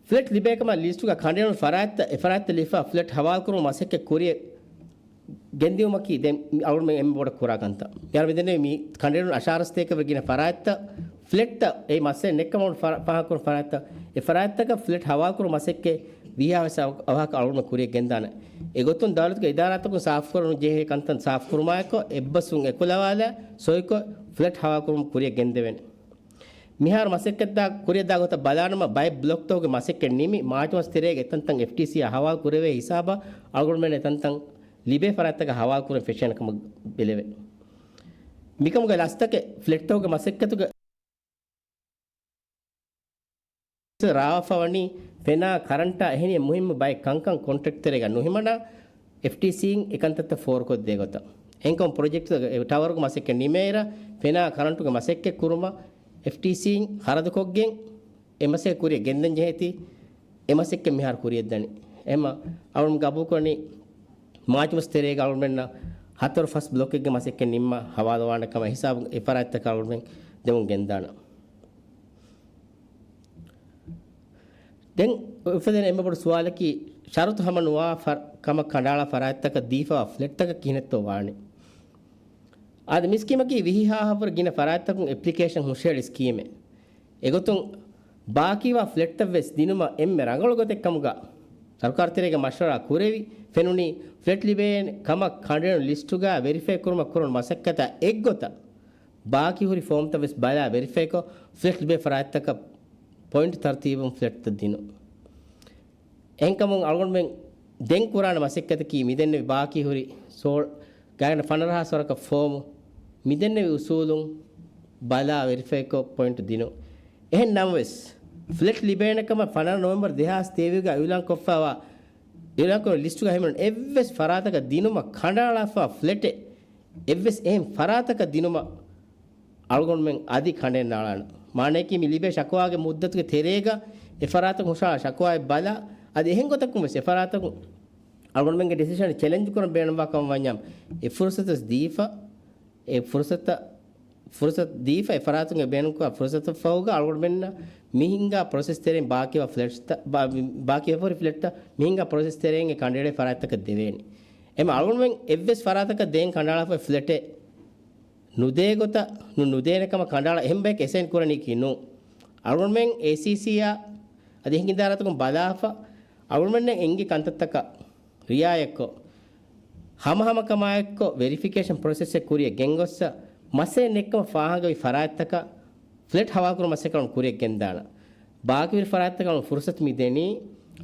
ފްލެޓް ލިބޭ ކަމަށް ލިސްޓުގަ ކަނޑައެޅުނު ފަރާތްތައް، އެ ފަރާތްތައް ލިބިފަ ފްލެޓް ހަވާލުކުރުމަށް މަސައްކަތް ކުރިއަށް ގެންދިއުމަކީ ދެން މި އަޅުގަނޑުމެން އެންމެ ބޮޑަށް ކުރާ ކަންތައް. މިހާރު މިދެންނެވި މި ކަނޑައެޅުނު އަށާރަސްތޭކަ ވެ ގިނަ ފަރާތްތައް ފްލެޓްތައް އެ މައްސަލަ ނެއްކަމަށް ފަރާ-، ފާހަގަކުރުނު ފަރާތްތައް، އެ ފަރާތްތަކަށް ފްލެޓް ހަވާލުކުރުމަށް މަސައްކަތް ވީހާވެސް އަވަހަކަށް އަޅުގަނޑު ކުރިއަށް ގެންދާނެ. އެގޮތުން ދައުލަތުގެ އިދާރާތަކުން ސާފުކުރަން ޖެހޭ ކަންތައް ސާފުކުރުމާއެކު އެއްބަސްވުން އެކުލަވާލާ ސޮއިކޮށް ފްލެޓް ހަވާލުކުރުމަށް ކުރިއަށް ގެންދެވޭނެ. މިހާރު މަސައްކަތް ދާ، ކުރިއަށް ދާ ގޮތަށް ބަލާނަމަ، ބައެއް ބްލޮކްތަކުގެ މަސައްކަތް ނިމި، މާޗު މަސް ތެރޭގަ އެތަންތަން އެފްޓީސީއާ ހަވާލު ކުރެވޭ ހިސާބަށް އަޅުގަނޑުމެން އެތަންތަން ލިބޭ ފަރާތްތަކަށް ހަވާލު ކުރަން ފެށޭނެ ކަމަށް ބެލެވޭ. މިކަމުގެ ލަސްތަކެއް ފްލެޓްތަކުގެ މަސައްކަތުގެ ރާވާފަ ވަނީ ފެނާ، ކަރަންޓާ އެހެނިހެން މުހިއްމު ބައެއް ކަންކަން ކޮންޓްރެކްޓް ތެރޭގަ ނުހިމަނާ، އެފްޓީސީއިން އެކަންތައްތައް ފޯރުކޮށްދޭ ގޮތަށް. އެހެންކަމުން ޕްރޮޖެކްޓްތަކުގެ ޓަވަރުގެ މަސައްކަތް ނިމޭއިރަށް، ފެނާ ކަރަންޓުގެ މަސައްކަތް ކުރުމަށް އެފްޓީސީއިން ޚަރަދުކޮށްގެން އެ މަސައްކަތް ކުރިއަށް ގެންދަން ޖެހޭތީ، އެ މަސައްކަތް މިހާރު ކުރިއަށްދަނީ. އެހެންމަ އަޅުގަނޑު ގަބޫލުކުރަނީ މާޗު މަސް ތެރޭގަ އަޅުގަނޑުމެންނަށް ހަތަރު ފަސް ބްލޮކެއްގެ މަސައްކަތް ނިންމާ ހަވާލުވާނެ ކަމަށް ހިސާބުން އެ ފަރާތްތަކަށް އަޅުގަނޑުމެން ދެމުން ގެންދާނަން. ދެން އުފެދޭނެ އެންމެ ބޮޑު ސުވާލަކީ، ޝަރުތު ހަމަ ނުވާ ފަ-، ކަމަށް ކަނޑައަޅާ ފަރާތްތަކަށް ދީފަވާ ފްލެޓްތަކަށް ކިހިނެއްތޯ ވާނީ؟ އާދެ، މި ސްކީމަކީ ވިހި ހާހަށްވުރެ ގިނަ ފަރާތްތަކުން އެޕްލިކޭޝަން ހުށަހެޅި ސްކީމެއް. އެގޮތުން ބާކީވާ ފްލެޓްތައް ވެސް ދިނުމަށް އެންމެ ރަނގަޅު ގޮތެއް ކަމުގަ ސަރުކާރު ތެރޭގަ މަޝްވަރާ ކުރެވި ފެނުނީ، ފްލެޓް ލިބޭނެ ކަމަށް ކަނޑައެޅުނު ލިސްޓުގަ ވެރިފައި ކުރުމަށް ކުރަން މަސައްކަތާ އެއްގޮތަށް ބާކީ ހުރި ފޯމްތައް ވެސް ބަލާ ވެރިފައިކޮށް، ފްލެޓް ލިބޭ ފަރާތްތަކަށް ޕޮއިންޓް ތަރުތީބުން ފްލެޓްތައް ދިނުން. އެހެންކަމުން އަޅުގަނޑުމެން ދެން ކުރާނެ މަސައްކަތަކީ، މިދެންނެވި ބާކީ ހުރި ސޯޅަ، ގާތްގަނޑަކަށް ފަނަރަ ހާސް ވަރަކަށް ފޯމު، މިދެންނެވި އުސޫލުން ބަލާ ވެރިފައިކޮށް ޕޮއިންޓް ދިނުން. އެހެން ނަމަވެސް، ފްލެޓް ލިބޭނެ ކަމަށް ފަނަރަ ނޮވެމްބަރު ދެހާސް ތޭވީހުގަ އިއުލާން ކޮށްފައިވާ، އިއުލާން ކުރި ލިސްޓުގަ ހިމެނުނު އެއްވެސް ފަރާތަކަށް ދިނުމަށް ކަނޑައަޅާފައިވާ ފްލެޓެއް، އެއްވެސް އެހެން ފަރާތަކަށް ދިނުމަށް އަޅުގަނޑުމެން އަދި ކަނޑައެއް ނާޅާނަން. މާނައަކީ، މި ލިބޭ ޝަކުވާގެ މުއްދަތުގެ ތެރޭގަ އެ ފަރާތަކުން ހުށަހަޅާ ޝަކުވާއެއް ބަލާ، އަދި އެހެން ގޮތަކުން ވެސް އެ ފަރާތަކުން އަޅުގަނޑުމެންގެ ޑިސިޝަން ޗެލެންޖް ކުރަން ބޭނުންވާ ކަމަށް ވަންޏާ، އެ ފުރުސަތު ވެސް ދީފަ، އެ ފުރުސަތަށް، ފުރުސަތު ދީފަ، އެ ފަރާތުން އެ ބޭނުންކުރާ ފުރުސަތަށް ފަހުގަ އަޅުގަނޑުމެންނަށް މިހިނގާ ޕްރޮސެސް ތެރެއިން ބާކީވާ ފްލެޓްސްތައް، ބާ-، ބާކީވެފަ ހުރި ފްލެޓްތައް މިހިނގާ ޕްރޮސެސް ތެރެއިން އެ ކަނޑައެޅޭ ފަރާތްތަކަށް ދެވޭނެ. އެމަ އަޅުގަނޑުމެން އެއްވެސް ފަރާތަކަށް ދޭން ކަނޑައަޅާފައި ފްލެޓެއް ނުދޭ ގޮތަށް، ނު-، ނުދޭނެ ކަމަށް ކަނޑައަޅާ އެހެން ބަޔަކަށް އެސައިން ކުރަނީކީ ނޫން. އަޅުގަނޑުމެން އޭސީސީއާ އަދި އެހެން އިދާރާތަކުން ބަލާފަ، އަޅުގަނޑުމެންނަށް އެނގި ކަންތައްތަކަށް ރިއާޔަތްކޮށް، ހަމަހަމަކަމާއެއްކޮށް ވެރިފިކޭޝަން ޕްރޮސެސްއެއް ކުރިއަށް ގެންގޮއްސަ، މައްސަލަ ނެއްކަމަށް ފާހަގަވި ފަރާތްތަކަށް ފްލެޓް ހަވާލުކުރުމަށް މަސައްކަތް ކުރިއަށް ގެންދާނަ. ބާކީވެރި ފަރާތްތަކަށް ފުރުސަތު މި ދެނީ،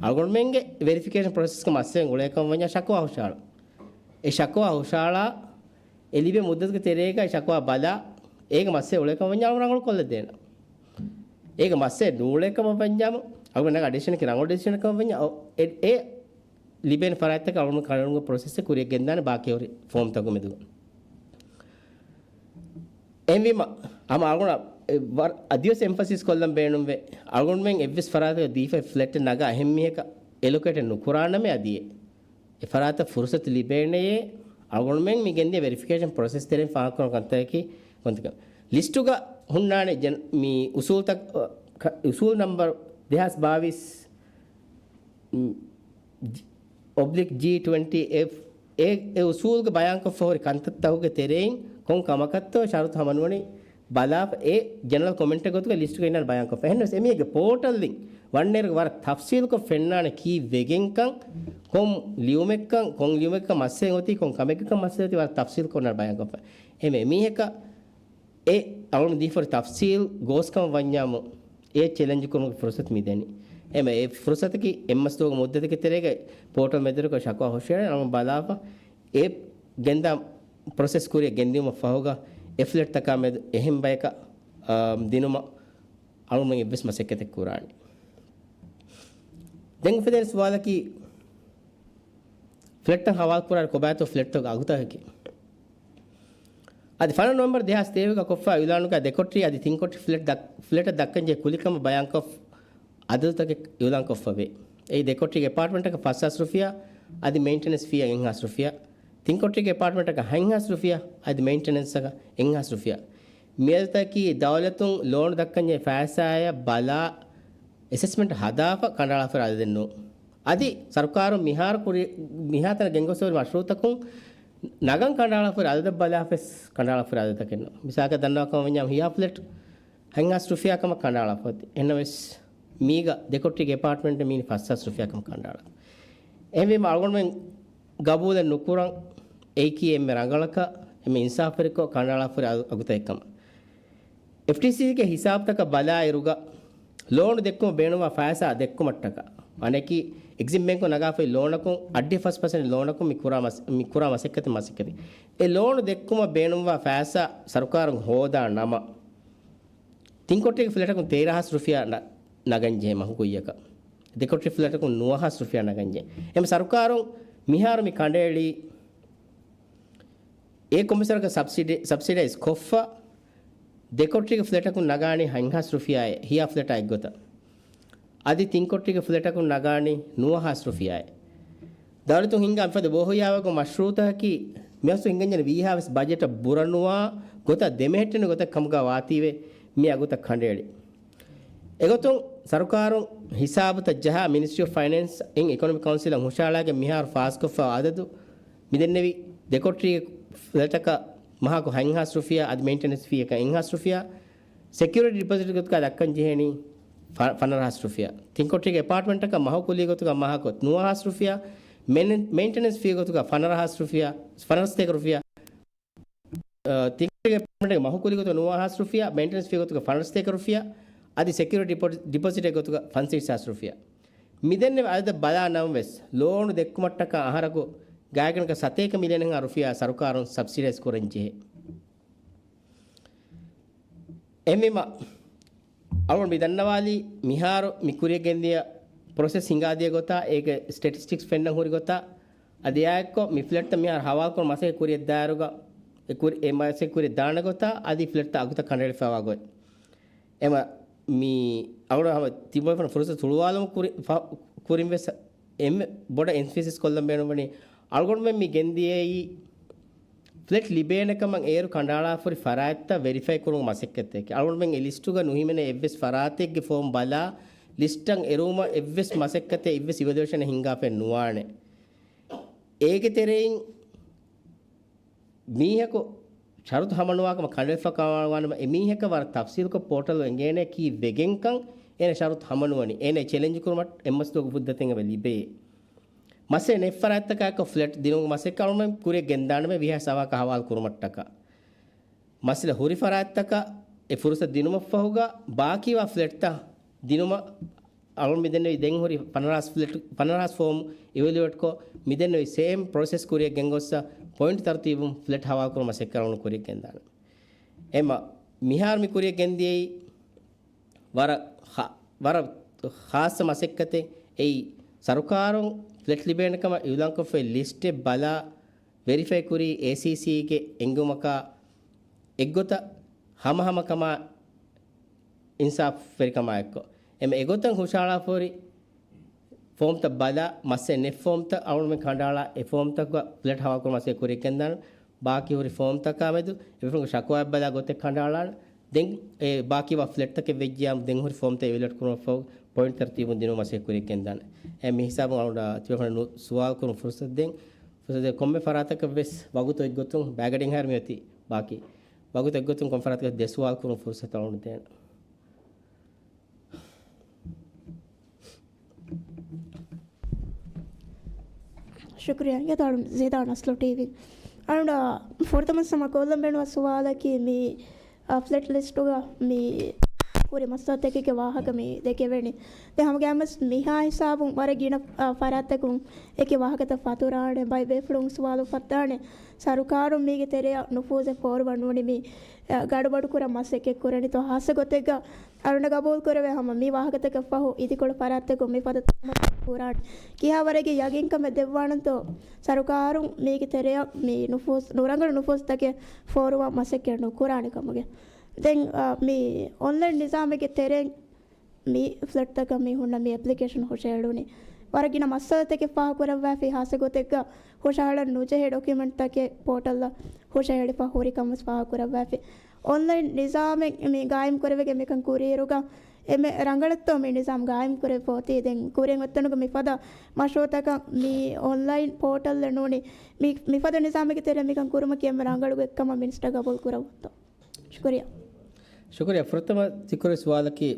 އަޅުގަނޑުމެންގެ ވެރިފިކޭޝަން ޕްރޮސެސްގެ މައްސަލަ އުޅޭކަމަށް ވަންޏާ ޝަކުވާ ހުށަހަޅަން. އެ ޝަކުވާ ހުށަހަޅާ، އެ ލިބޭ މުއްދަތުގެ ތެރޭގަ އެ ޝަކުވާ ބަލާ، އޭގެ މައްސަލަ އުޅޭކަމަށް ވަންޏާ ރަނގަޅުކޮށްލަދޭނަ. އޭގެ މައްސަލަ ނޫޅޭކަމަށް ވަންޏާމު، އަޅުގަނޑު ނަގާ ޑިސިޝަނަކީ ރަނގަޅު ޑިސިޝަނަކަށް ވަންޏާ، އޮ-، އެ، އެ ލިބޭނެ ފަރާތްތަކަށް އަޅުގަނޑު ކަނޑައެޅުމުގެ ޕްރޮސެސްއެއް ކުރިއަށް ގެންދާނެ ބާކީ ހުރި ފޯމްތަކުގެ މެދުގަ. އެހެންވީމަ، ހަމަ އަޅުގަނޑަށް އެ ވަރަށް އަދިވެސް އެމްފަސިސް ކޮށްލަން ބޭނުންވޭ، އަޅުގަނޑުމެން އެއްވެސް ފަރާތަކަށް ދީފައި ފްލެޓެއް ނަގާ އެހެން މީހަކަށް އެލޮކޭޓެއް ނުކުރާނަމޭ އަދި އެ ފަރާތަށް ފުރުސަތު ލިބޭނެޔޭ. އަޅުގަނޑުމެން މި ގެންދިޔަ ވެރިފިކޭޝަން ޕްރޮސެސް ތެރެއިން ފާހަގަކުރަން ކަންތަކަކީ ގޮންތަކަށް. ލިސްޓުގަ ހުންނާނެ ޖެން-، މި އުސޫލްތައް، އަ، ކަ-، އުސޫލް ނަމްބަރު ދެހާސް ބާވީސް، އޮބްލިކް ޖީ ޓްވެންޓީ އެފް، އެ، އެ އުސޫލްގަ ބަޔާންކޮށްފަ ހުރި ކަންތައްތަކުގެ ތެރެއިން ކޮން ކަމަކަށްތޯ ޝަރުތު ހަމަނުވަނީ ބަލާފަ، އެ ޖެނެރަލް ކޮމެންޓެއް ގޮތުގަ ލިސްޓުގަ އިންނާނެ ބަޔާންކޮށްފަ. އެހެންނަމަވެސް އެމީހެއްގެ ޕޯޓަލްއިން ވަންނައިރު ވަރަށް ތަފްސީލްކޮށް ފެންނާނެ ކީއްވެގެންކަން، ކޮން ލިޔުމެއްކަން، ކޮން ލިޔުމެއްކަން މައްސަލަ އޮތީ، ކޮން ކަމެއްގެކަން މައްސަލަ އޮތީ ވަރަށް ތަފްސީލްކޮށް އޮންނާނެ ބަޔާންކޮށްފަ. އެހެންވެ އެމީހަކަށް އެ އަޅުގަނޑު ދީފަ ހުރި ތަފްސީލް ގޯސްކަމަށް ވަންޏާމު އެ ޗެލެންޖް ކުރުމުގެ ފުރުސަތު މިދެނީ. އެމެ އެ ފުރުސަތަކީ އެއްމަސްދުވަހުގެ މުއްދަތެއްގެ ތެރޭގަ ޕޯޓަލް މެދުވެރިކޮށް ޝަކުވާ ހުށައަޅާ އަޅުގަނޑު ބަލާފަ އެ ގެންދާ ޕްރޮސެސް ކުރިއަށް ގެންދިއުމަށް ފަހުގަ އެ ފްލެޓްތަކާ މެދު އެހެން ބަޔަކަށް، އާ، ދިނުމަށް އަޅުގަނޑުމެން އެއްވެސް މަސައްކަތެއް ކުރާނެ. ދެން އުފެދޭނެ ސުވާލަކީ، ފްލެޓްތައް ހަވާލު ކުރާނެ ކޮބާތޯ ފްލެޓްތަކުގެ އަގުތަކަކީ؟ އަދި ފަނަރަ ނޮވެމްބަރު ދެހާސް ތޭވީހުގަ ކޮށްފަ އިއުލާނުގަ ދެކޮޓަރި އަދި ތިންކޮޓަރި ފްލެޓް ދަ-، ފްލެޓަށް ދައްކަންޖެހޭ ކުލިކަމަށް ބަޔާންކޮށް އަދަދުތަކެއް އިއުލާންކޮށްފަވޭ. އެއީ ދެކޮޓަރީގެ އެޕާޓްމަންޓަކަށް ފަސްހާސް ރުފިޔާ އަދި މެއިންޓެނެންސް ފީއަށް އެއްހާސް ރުފިޔާ. ތިންކޮޓަރީގެ އެޕާޓްމަންޓަކަށް ހަތްހާސް ރުފިޔާ އަދި މެއިންޓެނެންސްއަކަށް އެއްހާސް ރުފިޔާ. މިއަދަދުތަކީ ދައުލަތުން ލޯނު ދައްކަންޖެހޭ ފައިސާއަށް ބަލާ އެސެސްމަންޓް ހަދާފަ ކަނޑައަޅާފަ އަދަދެއް ނޫން. އަދި ސަރުކާރުން މިހާރު ކުރި-، މިހާތަނަށް ގެންގޮސްފަ ހުރި މަޝްރޫއުތަކުން ނަގަން ކަނޑައަޅާފަ ހުރި އަދަދަށް ބަލާފަވެސް ކަނޑައަޅާފަ ހުރި އަދަދަކެއް ނޫން. މިސާލަކަށް ދަންނަވާކަމަށް ވަންޏާ ހިޔާ ފްލެޓް ހަތްހާސް ރުފިޔާ ކަމަށް ކަނޑައަޅާފަ އޮތީ. އެހެންނަމަވެސް މީގަ ދެކޮޓަރީގެ އެޕާޓްމަންޓް މީނީ ފަސްހާސް ރުފިޔާ ކަމަށް ކަނޑައަޅާ. އެހެންވީމަ އަޅުގަނޑުމެން ގަބޫލެއް ނުކުރަން އެއީކީ އެންމެ ރަނގަޅަކަށް އެންމެ އިންސާފުވެރިކޮށް ކަނޑައަޅާފަ ހުރި އަގު-، އަގުތަކެއް ކަމަށް. އެފްޓީސީގެ ހިސާބުތަކަށް ބަލާއިރުގަ ލޯނު ދެއްކުމަށް ބޭނުންވާ ފައިސާ ދެއްކުމަށްޓަކާ، ވަނައަކީ އެގްޒިމް ބޭންކުން ނަގާފައި ލޯނަކުން އައްޑިހަ ފަސް ޕަސެންޓް ލޯނަކުން މި ކުރާ މަސް-، މި ކުރާ މަސައްކަތެއް މަސައްކަތެއް. އެ ލޯނު ދެއްކުމަށް ބޭނުންވާ ފައިސާ ސަރުކާރުން ހޯދާ ނަމަ، ތިންކޮޓަރީގެ ފްލެޓަކުން ތޭރަހާސް ރުފިޔާ ނަ-، ނަގަންޖެހޭ މަހު ކުއްޔަކަށް. ދެކޮޓަރީ ފްލެޓަކުން ނުވަހާސް ރުފިޔާ ނަގަންޖެހޭ. އެހެން ސަރުކާރުން މިހާރު މި ކަނޑައެޅީ އެ ކޮންމެސް ވަރަކަށް ސަބްސިޑަ-، ސަބްސިޑައިޒް ކޮށްފަ، ދެކޮޓަރީގެ ފްލެޓަކުން ނަގާނީ ހަތްހާސް ރުފިޔާއެއް، ހިޔާ ފްލެޓާ އެއްގޮތަށް. އަދި ތިންކޮޓަރީގެ ފްލެޓަކުން ނަގާނީ ނުވަހާސް ރުފިޔާއެއް. ދައުލަތުން ހިންގާ މިފަދަ ބޯހިޔާވައިގެން މަޝްރޫއުތަކަކީ މިއަސްތު ހިނގަންޖެހޭނެ ވީހާވެސް ބަޖެޓަށް ބުރަނުވާ ގޮތަށް ދެމެހެއްޓެނި ގޮތަށް ކަމުގަ ވާތީވެ މި އަގުތައް ކަނޑައެޅި. އެގޮތުން ސަރުކާރުން ހިސާބުތައް ޖަހާ މިނިސްޓްރީ އޮފް ފައިނޭންސް އިން އިކޮނޮމިކް ކައުންސިލަށް ހުށައަޅާގެން މިހާރު ފާސްކޮށްފަ އަދަދު މިދެންނެވި ދެކޮޓަރީ ފްލެޓަކަށް މަހަކު ހަތްހާސް ރުފިޔާ އަދި މެއިންޓެނެންސް ފީއަކަށް އެއްހާސް ރުފިޔާ، ސެކިއުރިޓީ ޑިޕޮޒިޓް ގޮތުގަ ދައްކަން ޖެހޭނީ ފަ-، ފަނަރަހާސް ރުފިޔާ. ތިންކޮޓަރީގެ އެޕާޓްމަންޓަކަށް މަހު ކުލީ ގޮތުގަ މަހަކު ނުވަހާސް ރުފިޔާ، މެން-، މެއިންޓެނެންސް ފީ ގޮތުގަ ފަނަރަހާސް ރުފިޔާ، ފަނަރަސަތޭކަ ރުފިޔާ. އަ، ތިންކޮޓަރީގެ އެޕާޓްމަންޓަކަށް މަހު ކުލީ ގޮތުގަ ނުވަހާސް ރުފިޔާ، މެއިންޓެނެންސް ފީ ގޮތުގަ ފަނަރަސަތޭކަ ރުފިޔާ، އަދި ސެކިއުރިޓީ ޑިޕޮ-، ޑިޕޮޒިޓެއް ގޮތުގަ ފަންސަވީސް ހާސް ރުފިޔާ. މިދެންނެވި އަދަދަށް ބަލާ ނަމަވެސް، ލޯނު ދެއްކުމަށްޓަކާ އަހަރަކު ގާތްގަނޑަކަށް ސަތޭކަ މިލިއަނެއްހާ ރުފިޔާ ސަރުކާރުން ސަބްސިޑައިޒް ކުރަން ޖެހޭ. އެހެންވީމަ، އަޅުގަނޑު މި ދަންނަވާލީ މިހާރު މި ކުރިއަށް ގެންދިޔަ ޕްރޮސެސް ހިނގާދިޔަ ގޮތާ، އޭގެ ސްޓެޓިސްޓިކްސް ފެންނަން ހުރި ގޮތާ، އަދި އެއާއެއްކޮށް މި ފްލެޓްތައް މިހާރު ހަވާލުކުރުން މަސައްކަތް ކުރިއަށް ދާއިރުގަ، އެ ކުރި-، އެ މަސައްކަތް ކުރިއަށް ދާނެ ގޮތާ، އަދި ފްލެޓްތައް އަގުތައް ކަނޑައެޅިފައިވާ ގޮތް. އެމަ މި އަޅުގަނޑު ހަމަ ތިބޮއިފަން ފުރުސަތު ހުޅުވާލުމު ކުރި-، ފަ-، ކުރިން ވެސް އެންމެ ބޮޑަށް އެމްފެސިސް ކޮށްލަން ބޭނުންވަނީ، އަޅުގަނޑުމެން މި ގެންދިޔައީ ފްލެޓް ލިބޭނެ ކަމަށް އޭރު ކަނޑައަޅާފަ ހުރި ފަރާތްތައް ވެރިފައި ކުރުމުގެ މަސައްކަތެކޭ. އަޅުގަނޑުމެން އެ ލިސްޓުގަ ނުހިމެނޭ އެއްވެސް ފަރާތެއްގެ ފޯމް ބަލާ، ލިސްޓަށް އެރުވުމަށް އެއްވެސް މަސައްކަތެއް އެއްވެސް އިވެލުއޭޝަނެއް ހިންގާފައެއް ނުވާނެ. އޭގެ ތެރެއިން މީހަކު ޝަރުތު ހަމަނުވާކަމަށް ކަނޑައެޅިފަ ކަމަށް ވާނަމަ، އެމީހަކަށް ވަރަށް ތަފްސީލްކޮށް ޕޯޓަލު އެނގޭނެ ކީއްވެގެންކަން އޭނަ ޝަރުތު ހަމަނުވަނީ. އޭނަ ޗެލެންޖް ކުރުމަށް އެއްމަސްދުވަހުގެ މުއްދަތެއް އެބަ ލިބޭ. މައްސަލަ ނެތް ފަރާތްތަކާއެކު ފްލެޓް ދިނުމުގެ މަސައްކަތް އަޅުގަނޑުމެން ކުރިއަށް ގެންދާނަމޭ ވީހާވެސް އަވަހަކަށް ހަވާލު ކުރުމަށްޓަކާ. މައްސަލަ ހުރި ފަރާތްތަކަށް އެ ފުރުސަތު ދިނުމަށްފަހުގަ ބާކީވާ ފްލެޓްތައް ދިނުމަށް އަޅުގަނޑު މިދެންނެވި ދެން ހުރި ފަނަރަހާސް ފްލެޓް، ފަނަރަހާސް ފޯމް އިވެލުއޭޓްކޮށް، މިދެންނެވި ސޭމް ޕްރޮސެސް ކުރިއަށް ގެންގޮއްސަ ޕޮއިންޓް ތަރުތީބުން ފްލެޓް ހަވާލުކުރުމަށް މަސައްކަތް އަޅުގަނޑު ކުރިއަށް ގެންދާނެ. އެމަ މިހާރު މި ކުރިއަށް ގެންދިޔައީ ވަރަށް ޚާ-، ވަރަށް ޚާއްޞަ މަސައްކަތެއް. އެއީ ސަރުކާރުން ފްލެޓް ލިބޭނެ ކަމަށް އިއުލާންކޮށްފައި ލިސްޓެއް ބަލާ ވެރިފައި ކުރީ އޭސީސީގެ އެންގުމަކާ އެއްގޮތަށް ހަމަހަމަކަމާ އިންސާފުވެރިކަމާ އެއްކޮށް. އެމަ އެގޮތަށް ހުށަހަޅާފަހުރި ފޯމްތައް ބަލާ، މައްސަލަ ނެތް ފޯމްތައް އަޅުގަނޑުމެން ކަނޑައަޅާ، އެ ފޯމްތަކުގަ ފްލެޓް ހަވާލުކުރުމަށް މަސައްކަތް ކުރިއަށް ގެންދާނެ. ބާކީ ހުރި ފޯމްތަކާމެދު އެ ފޯމްގެ ޝަކުވާއެއް ބަލާ ގޮތެއް ކަނޑައަޅާނެ. ދެން އެ ބާކީވާ ފްލެޓްތަކެއް ވެއްޖިއްޔާ، ދެން ހުރި ފޯމްތައް އިވެލުއޭޓް ކުރުމަށްފަހު ޕޮއިންޓް ތަރުތީބުން ދިނުމަށް މަސައްކަތް ކުރިއަށް ގެންދާނެ. އެ މި ހިސާބުން އަޅުގަނޑަށް ތިބޭފުޅުންނަށް ސުވާލު ކުރުމަށް ފުރުސަތު ދޭން. ފުރުސަތު ކޮންމެ ފަރާތަކަށް ވެސް ވަގުތު އޮތްގޮތުން ބައިގަޑިން ހައިރު މިއޮތީ ބާކީ. ވަގުތު އޮތްގޮތުން ކޮންމެ ފަރާތަކަށް ދެ ސުވާލު ކުރުމަށް ފުރުސަތު އަޅުގަނޑު ދޭނެ. ޝުކުރިއްޔާ. އިނގޭތޯ ޒީދާ ނަސްލު ޓީވީ. އަޅުގަނޑަށް ފުރަތަމަ ސަމަ ކޮށްލަން ބޭނުންވާ ސުވާލަކީ މި، އާ، ފްލެޓް ލިސްޓުގަ މި ކުރި މައްސަލަތަކެއްގެ ވާހަކަ މި ދެކެވެނީ. ދެން ހަމަގައިމުވެސް މިހާ ހިސާބުން ވަރަށް ގިނަ، އާ، ފަރާތްތަކުން އެކި ވާހަކަތައް ފަތުރާނެ، ބައެއް ބޭފުޅުން ސުވާލު ފައްދާނެ. ސަރުކާރުން މީގެ ތެރެއަށް ނުފޫޒެއް ފޯރުވަން ނޫނީ މި، އާ، ގަޑުބަޑުކުރަން މަސައްކަތް ކުރަނީތޯ؟ ހާއްސަ ގޮތެއްގަ އަޅުގަނޑަށް ގަބޫލު ކުރެވޭ ހަމަ މި ވާހަކަތަކަށް ފަހު އިދިކޮޅު ފަރާތްތަކުން މިފަދަ ތައްޔާރު ކުރާނެ. ކިހާވަރެއްގެ ޔަގީންކަމެއް ދެއްވާނަންތޯ ސަރުކާރުން މީގެ ތެރެއަށް މި ނުފޫޒް، ނުރަނގަޅު ނުފޫޒުތަކެއް ފޯރުވާ މަސައްކަތް ނުކުރާނެ ކަމުގެ. ދެން، އާ، މި އޮންލައިން ނިޒާމެއްގެ ތެރެއިން މި ފްލެޓްތަކަށް މި ހުންނަ މި އެޕްލިކޭޝަން ހުށަހެޅުނީ. ވަރަށް ގިނަ މައްސަލަތަކެއް ފާހަގަކުރައްވާފި، ހާއްސަ ގޮތެއްގަ ހުށަހަޅަން ނުޖެހޭ ޑޮކިއުމެންޓްތަކެއް ޕޯޓަލްއަށް ހުށަހެޅިފަ ހުރި ކަމަސް ފާހަގަކުރައްވާފި. އޮންލައިން ނިޒާމެއް މި ގާއިމް ކުރެވިގެން މިކަން ކުރިއިރުގަ އެންމެ ރަނގަޅަށްތޯ މި ނިޒާމް ގާއިމް ކުރެވިފަ އޮތީ؟ ދެން ކުރިން އޮތްތަނުގަ މިފަދަ މަޝްރޫއުތަކަށް މި އޮންލައިން ޕޯޓަލްއެއް ނޫނީ. މި، މިފަދަ ނިޒާމެއްގެ ތެރެއަށް މިކަން ކުރުމަކީ އެންމެ ރަނގަޅު ގޮތްކަމަށް މިނިސްޓަރ ގަބޫލު ކުރައްވަތޯ؟ ޝުކުރިއްޔާ. ޝުކުރިއްޔާ. ފުރަތަމަ ތިކުރެއްވި ސުވާލަކީ،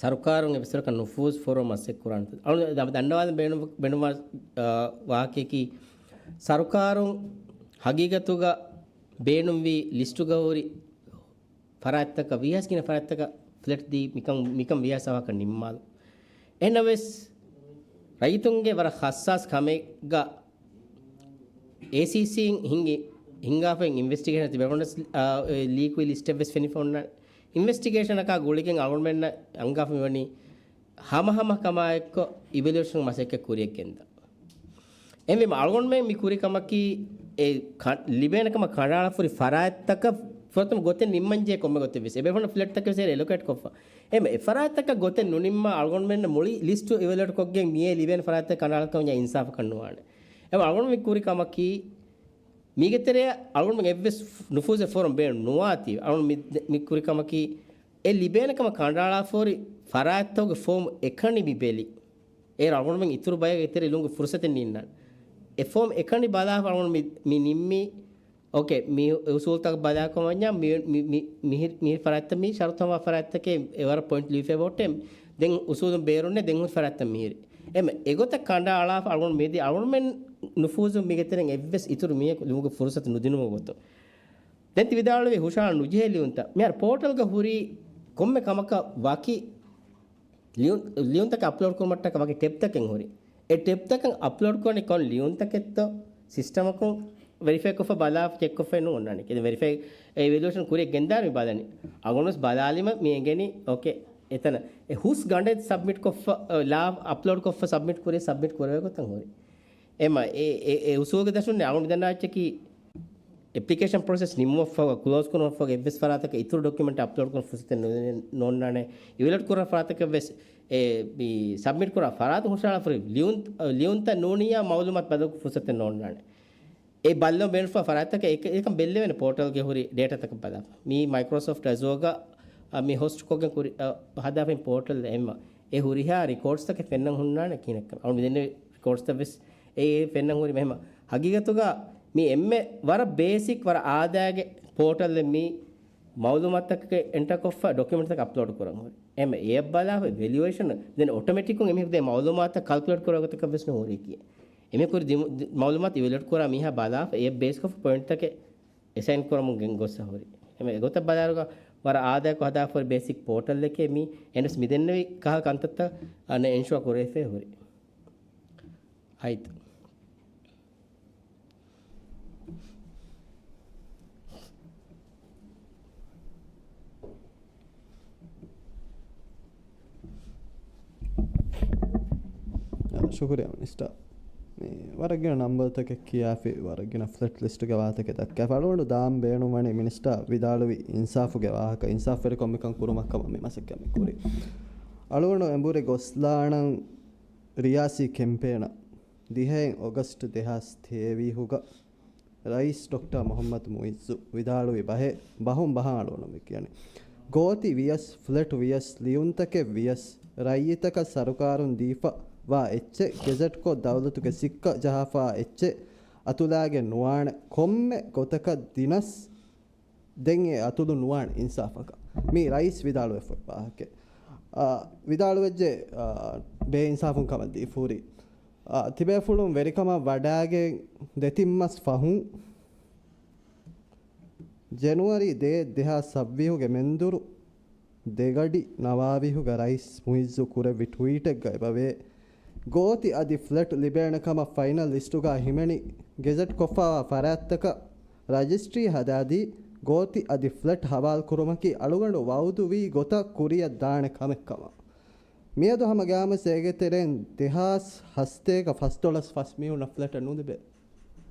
ސަރުކާރުން އެއްވެސް ވަރަކަށް ނުފޫޒު ފޯރުވަން މަސައްކަތް ކުރާނެ. އަޅު ދަ-، ދަންނަވާލަން ބޭނުން-، ބޭނުންވާ، އާ، ވާހަކަޔަކީ، ސަރުކާރުން ހަގީގަތުގަ ބޭނުންވީ ލިސްޓުގަ ހުރި ފަރާތްތަކަށް، ވީހާވެސް ގިނަ ފަރާތްތަކަށް ފްލެޓް ދީ މިކަން، މިކަން ވީހާވެސް އަވަހަކަށް ނިންމާލު. އެހެންނަމަވެސް، ރައްޔިތުންގެ ވަރަށް ހައްސާސް ކަމެއްގަ އޭސީސީން ހިންގި-، ހިންގާފައި އިންވެސްޓިގޭޝަން ތިބެފަ އޮންނަ، އާ، އެ ލީކްވި ލިސްޓެއްވެސް ފެނިފަ އޮންނާނެ. އިންވެސްޓިގޭޝަނަކާ ގުޅިގެން އަޅުގަނޑުމެންނަށް އަންގާފަ މިވަނީ ހަމަހަމަ ކަމާއެއްކޮށް އިވެލުއޭޝަން މަސައްކަތް ކުރިއަށް ގެންދާ. އެހެންވީމަ އަޅުގަނޑުމެން މި ކުރި ކަމަކީ، އެ ކަ-، ލިބޭނެ ކަމަށް ކަނޑައަޅާފަ ހުރި ފަރާތްތަކަށް ފުރަތަމަ ގޮތެއް ނިންމަންޖެހޭ ކޮންމެ ގޮތެއްވެސް. އެބޭފުޅުން ފްލެޓްތަކެއް ވެސް އެލޮކޭޓް ކޮށްފަ. އެހެން އެ ފަރާތްތަކަށް ގޮތެއް ނުނިންމާ އަޅުގަނޑުމެންނަށް މުޅި ލިސްޓު އިވެލުއޭޓް ކޮށްގެން މިއޭ ލިބޭނެ ފަރާތްތައް ކަނޑައަޅާކަމަށް އިންސާފަށް ކަން ނުވާނެ. އެ އަޅުގަނޑު މި ކުރި ކަމަކީ، މީގެ ތެރެއަށް އަޅުގަނޑުމެން އެއްވެސް ނުފޫޒެއް ފޯރުވަން ބޭނުން ނުވާތީ، އަޅުގަނޑު މި، މި ކުރި ކަމަކީ، އެ ލިބޭނެ ކަމަށް ކަނޑައަޅާފަ ހުރި ފަރާތްތަކުގެ ފޯމް އެކަނި މި ބެލި. އޭރު އަޅުގަނޑުމެން އިތުރު ބަޔަކަށް އެތެރެ ލިޔުމުގެ ފުރުސަތެއް ނިންނާނެ. އެ ފޯމް އެކަނި ބަލާފަ އަޅުގަނޑު މި، މި ނިންމީ، އޯކޭ، މި އުސޫލުތަކަށް ބަލާކަމަށް ވަންޏާ މި، މި، މި، މިހިރި، މިހިރި ފަރާތްތައް މީ ޝަރުތު ހަމަ ފަރާތްތަކެއް އެވަރަށް ޕޮއިންޓް ލިޔެފަ އޮތެ. ދެން އުސޫލުން ބޭރުންނެ ދެން ހުރި ފަރާތްތައް މިހިރި. އެމެ އެގޮތަށް ކަނޑައަޅާފަ އަޅުގަނޑު މިދި އަޅުގަނޑުމެން ނުފޫޒު މީގެ ތެރެއިން އެއްވެސް އިތުރު މީހަކު ލިޔުމުގެ ފުރުސަތު ނުދިނުމުގެ ގޮތުން. ދެން ތި ވިދާޅުވި ހުށަހަޅަން ނުޖެހޭ ލިޔުންތައް. މިހާރު ޕޯޓަލްގަ ހުރި ކޮންމެ ކަމަކަށް ވަކި ލިޔުން، ލިޔުންތަކެއް އަޕްލޯޑް ކުރުމަށްޓަކައި ވަކި ޓެބްތަކެއް ހުރި. އެ ޓެބްތަކަށް އަޕްލޯޑް ކުރަނީ ކޮން ލިޔުންތަކެއްތޯ ސިސްޓަމަކުން ވެރިފައި ކޮށްފަ ބަލާފަ ޗެކް ކޮށްފައެއް ނޫން އޮންނާނެ. އެ ވެރިފައި، އެ އިވެލުއޭޝަން ކުރިއަށް ގެންދާނެ މި ބަލަނީ. އަޅުގަނޑުވެސް ބަލާލީމަ މި އެނގެނީ، އޯކޭ، އެތަނަށް. އެ ހުސް ގަނޑެއް ސަބްމިޓް ކޮށްފަ، އަ، ލާ އަޕްލޯޑް ކޮށްފަ ސަބްމިޓް ކުރި، ސަބްމިޓް ކުރެވޭ ގޮތަށް ހުރި. އެމަ، އެ، އެ، އެ އުސޫލުގެ ދަށުން އަޅުގަނޑު މި ދަންނަވާ އެއްޗަކީ، އެޕްލިކޭޝަން ޕްރޮސެސް ނިމުމަށްފަހު، ކްލޯޒް ކުރުމަށްފަހު އެއްވެސް ފަރާތަކަށް އިތުރު ޑޮކިއުމެންޓް އަޕްލޯޑް ކުރަން ފުރުސަތެއް ނޯ-، ނޯންނާނެ. އިވެލުއޭޓް ކުރާ ފަރާތަކަށް ވެސް އެ، މި ސަބްމިޓް ކުރާ ފަރާތުން ހުށަހަޅާފަ ހުރި ލިޔުން-، ލިޔުންތައް ނޫނިއްޔާ މައުލޫމާތު ބަދަލުކޮށް ފުރުސަތެއް ނޯންނާނެ. އެ ބައްލަވަން ބޭނުންފަ ފަރާތަކަށް އެކަ-، އެކަން ބެއްލެވޭނެ ޕޯޓަލްގެ ހުރި ޑޭޓާތަކަށް ބަލާފަ. މީ މައިކްރޯސޮފްޓް އެޒޫއާގަ، އަ، މި ހޮސްޓް ކޮށްގެން ކުރި، އަ، ހަދާފައި ޕޯޓަލް އެހެންމަ. އެ ހުރިހާ ރިކޯޑްސްތަކެއް ފެންނަން ހުންނާނެ ކިހިނެއްކަން. އަޅު މިދެންނެވި ރިކޯޑްސްތައް ވެސް އެ، އެ ފެންނަން ހުރި މެހެމަ. ހަގީގަތުގަ މި އެންމެ ވަރަށް ބޭސިކް، ވަރަށް އާދައިގެ ޕޯޓަލެއް މީ މައުލޫމާތުތަކެއް އެންޓަރ ކޮށްފަ ޑޮކިއުމެންޓްތަކަށް އަޕްލޯޑް ކުރަން ހުރި. އެމެ އެއަށް ބަލާފަ ވެލިއުއޭޝަން ދެން އޮޓޮމެޓިކުން އެމީހަކު ދޭ މައުލޫމާތުތައް ކަލްކުލޭޓް ކުރާ ގޮތަކަށް ވެސް ނުހުރީކީ. އެމީހަކު ކުރި ދިމު-، ދި-، މައުލޫމާތު އިވެލުއޭޓް ކުރާ މީހާ ބަލާފަ އެ ބޭސްކޮށްފަ ޕޮއިންޓްތަކެއް އެސައިން ކުރަމުން ގެން ގޮއްސަ ހުރި. އެމެ އެގޮތަށް ބަލާއިރުގަ ވަރަށް އާދައިގެ ހަދާފަ ހުރި ބޭސިކް ޕޯޓަލްއެކޭ މީ. އެންޑްސް މިދެންނެވި ކަހަލަ ކަންތައްތައް އަނެއް އެންޝުއާ ކުރެވިފައި ހުރި. އައިތަ. ޝުކުރިއްޔާ މިނިސްޓަރ. މި ވަރަށް ގިނަ ނަންބަރުތަކެއް ކިޔާފި، ވަރަށް ގިނަ ފްލެޓް ލިސްޓުގެ ވާހަކަތަކެއް ދައްކާފަ. އަޅުގަނޑު ދާން ބޭނުންވަނީ މިނިސްޓަރ ވިދާޅުވި އިންސާފުގެ ވާހަކަ، އިންސާފުވެރިކޮށް މިކަން ކުރުމަށްކަމަށް މި މަސައްކަތް މި ކުރީ. އަޅުގަނޑު އެނބުރި ގޮސްލާނަން ރިޔާސީ ކެމްޕޭނަށް ދިހައެއް އޮގަސްޓް ދެހާސް ތޭވީހުގަ ރައީސް ޑޮކްޓަރ މުޙައްމަދު މުޢިއްޒު ވިދާޅުވި ބަހެއް، ބަހުން ބަހާ އަޅުގަނޑުމެން މި ކިޔަނީ. ގޯތި ވިޔަސް، ފްލެޓް ވިޔަސް، ލިޔުންތަކެއް ވިޔަސް، ރައްޔިތަކަށް ސަރުކާރުން ދީފަ ވާ އެއްޗެއް، ގެޒެޓްކޮށް ދައުލަތުގެ ސިއްކަ ޖަހާފަ އެއްޗެއް އަތުލާގެން ނުވާނެ. ކޮންމެ ގޮތަކަށް ދިނަސް ދެން އެ އަތުލު ނުވާނެ އިންސާފަކަށް. މީ ރައީސް ވިދާޅުވެފަ ވާހަކަ. އާ، ވިދާޅުވެއްޖެ، އާ، ބޭއިންސާފުން ކަމަށް ދީފަ ހުރި. އާ، ތިބޭފުޅުން ވެރިކަމަށް ވަޑާގެން ދެތިން މަސް ފަހުން ޖެނުއަރީ ދޭއް ދެހާސް ސައްބީހުގެ މެންދުރު ދެގަޑި ނަވާވީހުގަ ރައީސް މުޢިއްޒު ކުރެއްވި ޓްވީޓެއްގަ އެބަވޭ، ގޯތި އަދި ފްލެޓް ލިބޭނެ ކަމަށް ފައިނަލް ލިސްޓުގަ ހިމެނި ގެޒެޓް ކޮށްފަވާ ފަރާތްތަކަށް ރަޖިސްޓްރީ ހަދާދީ، ގޯތި އަދި ފްލެޓް ހަވާލު ކުރުމަކީ އަޅުގަނޑު ވައުދުވީ ގޮތަށް ކުރިއަށް ދާނެ ކަމެއް ކަމަށް. މިއަދު ހަމަ ގާމަސް އޭގެ ތެރެއިން ދެހާސް ހަސްތޭކަ ފަސްދޮޅަސް ފަސް މީހުންނަށް ފްލެޓެއް ނުލިބޭ.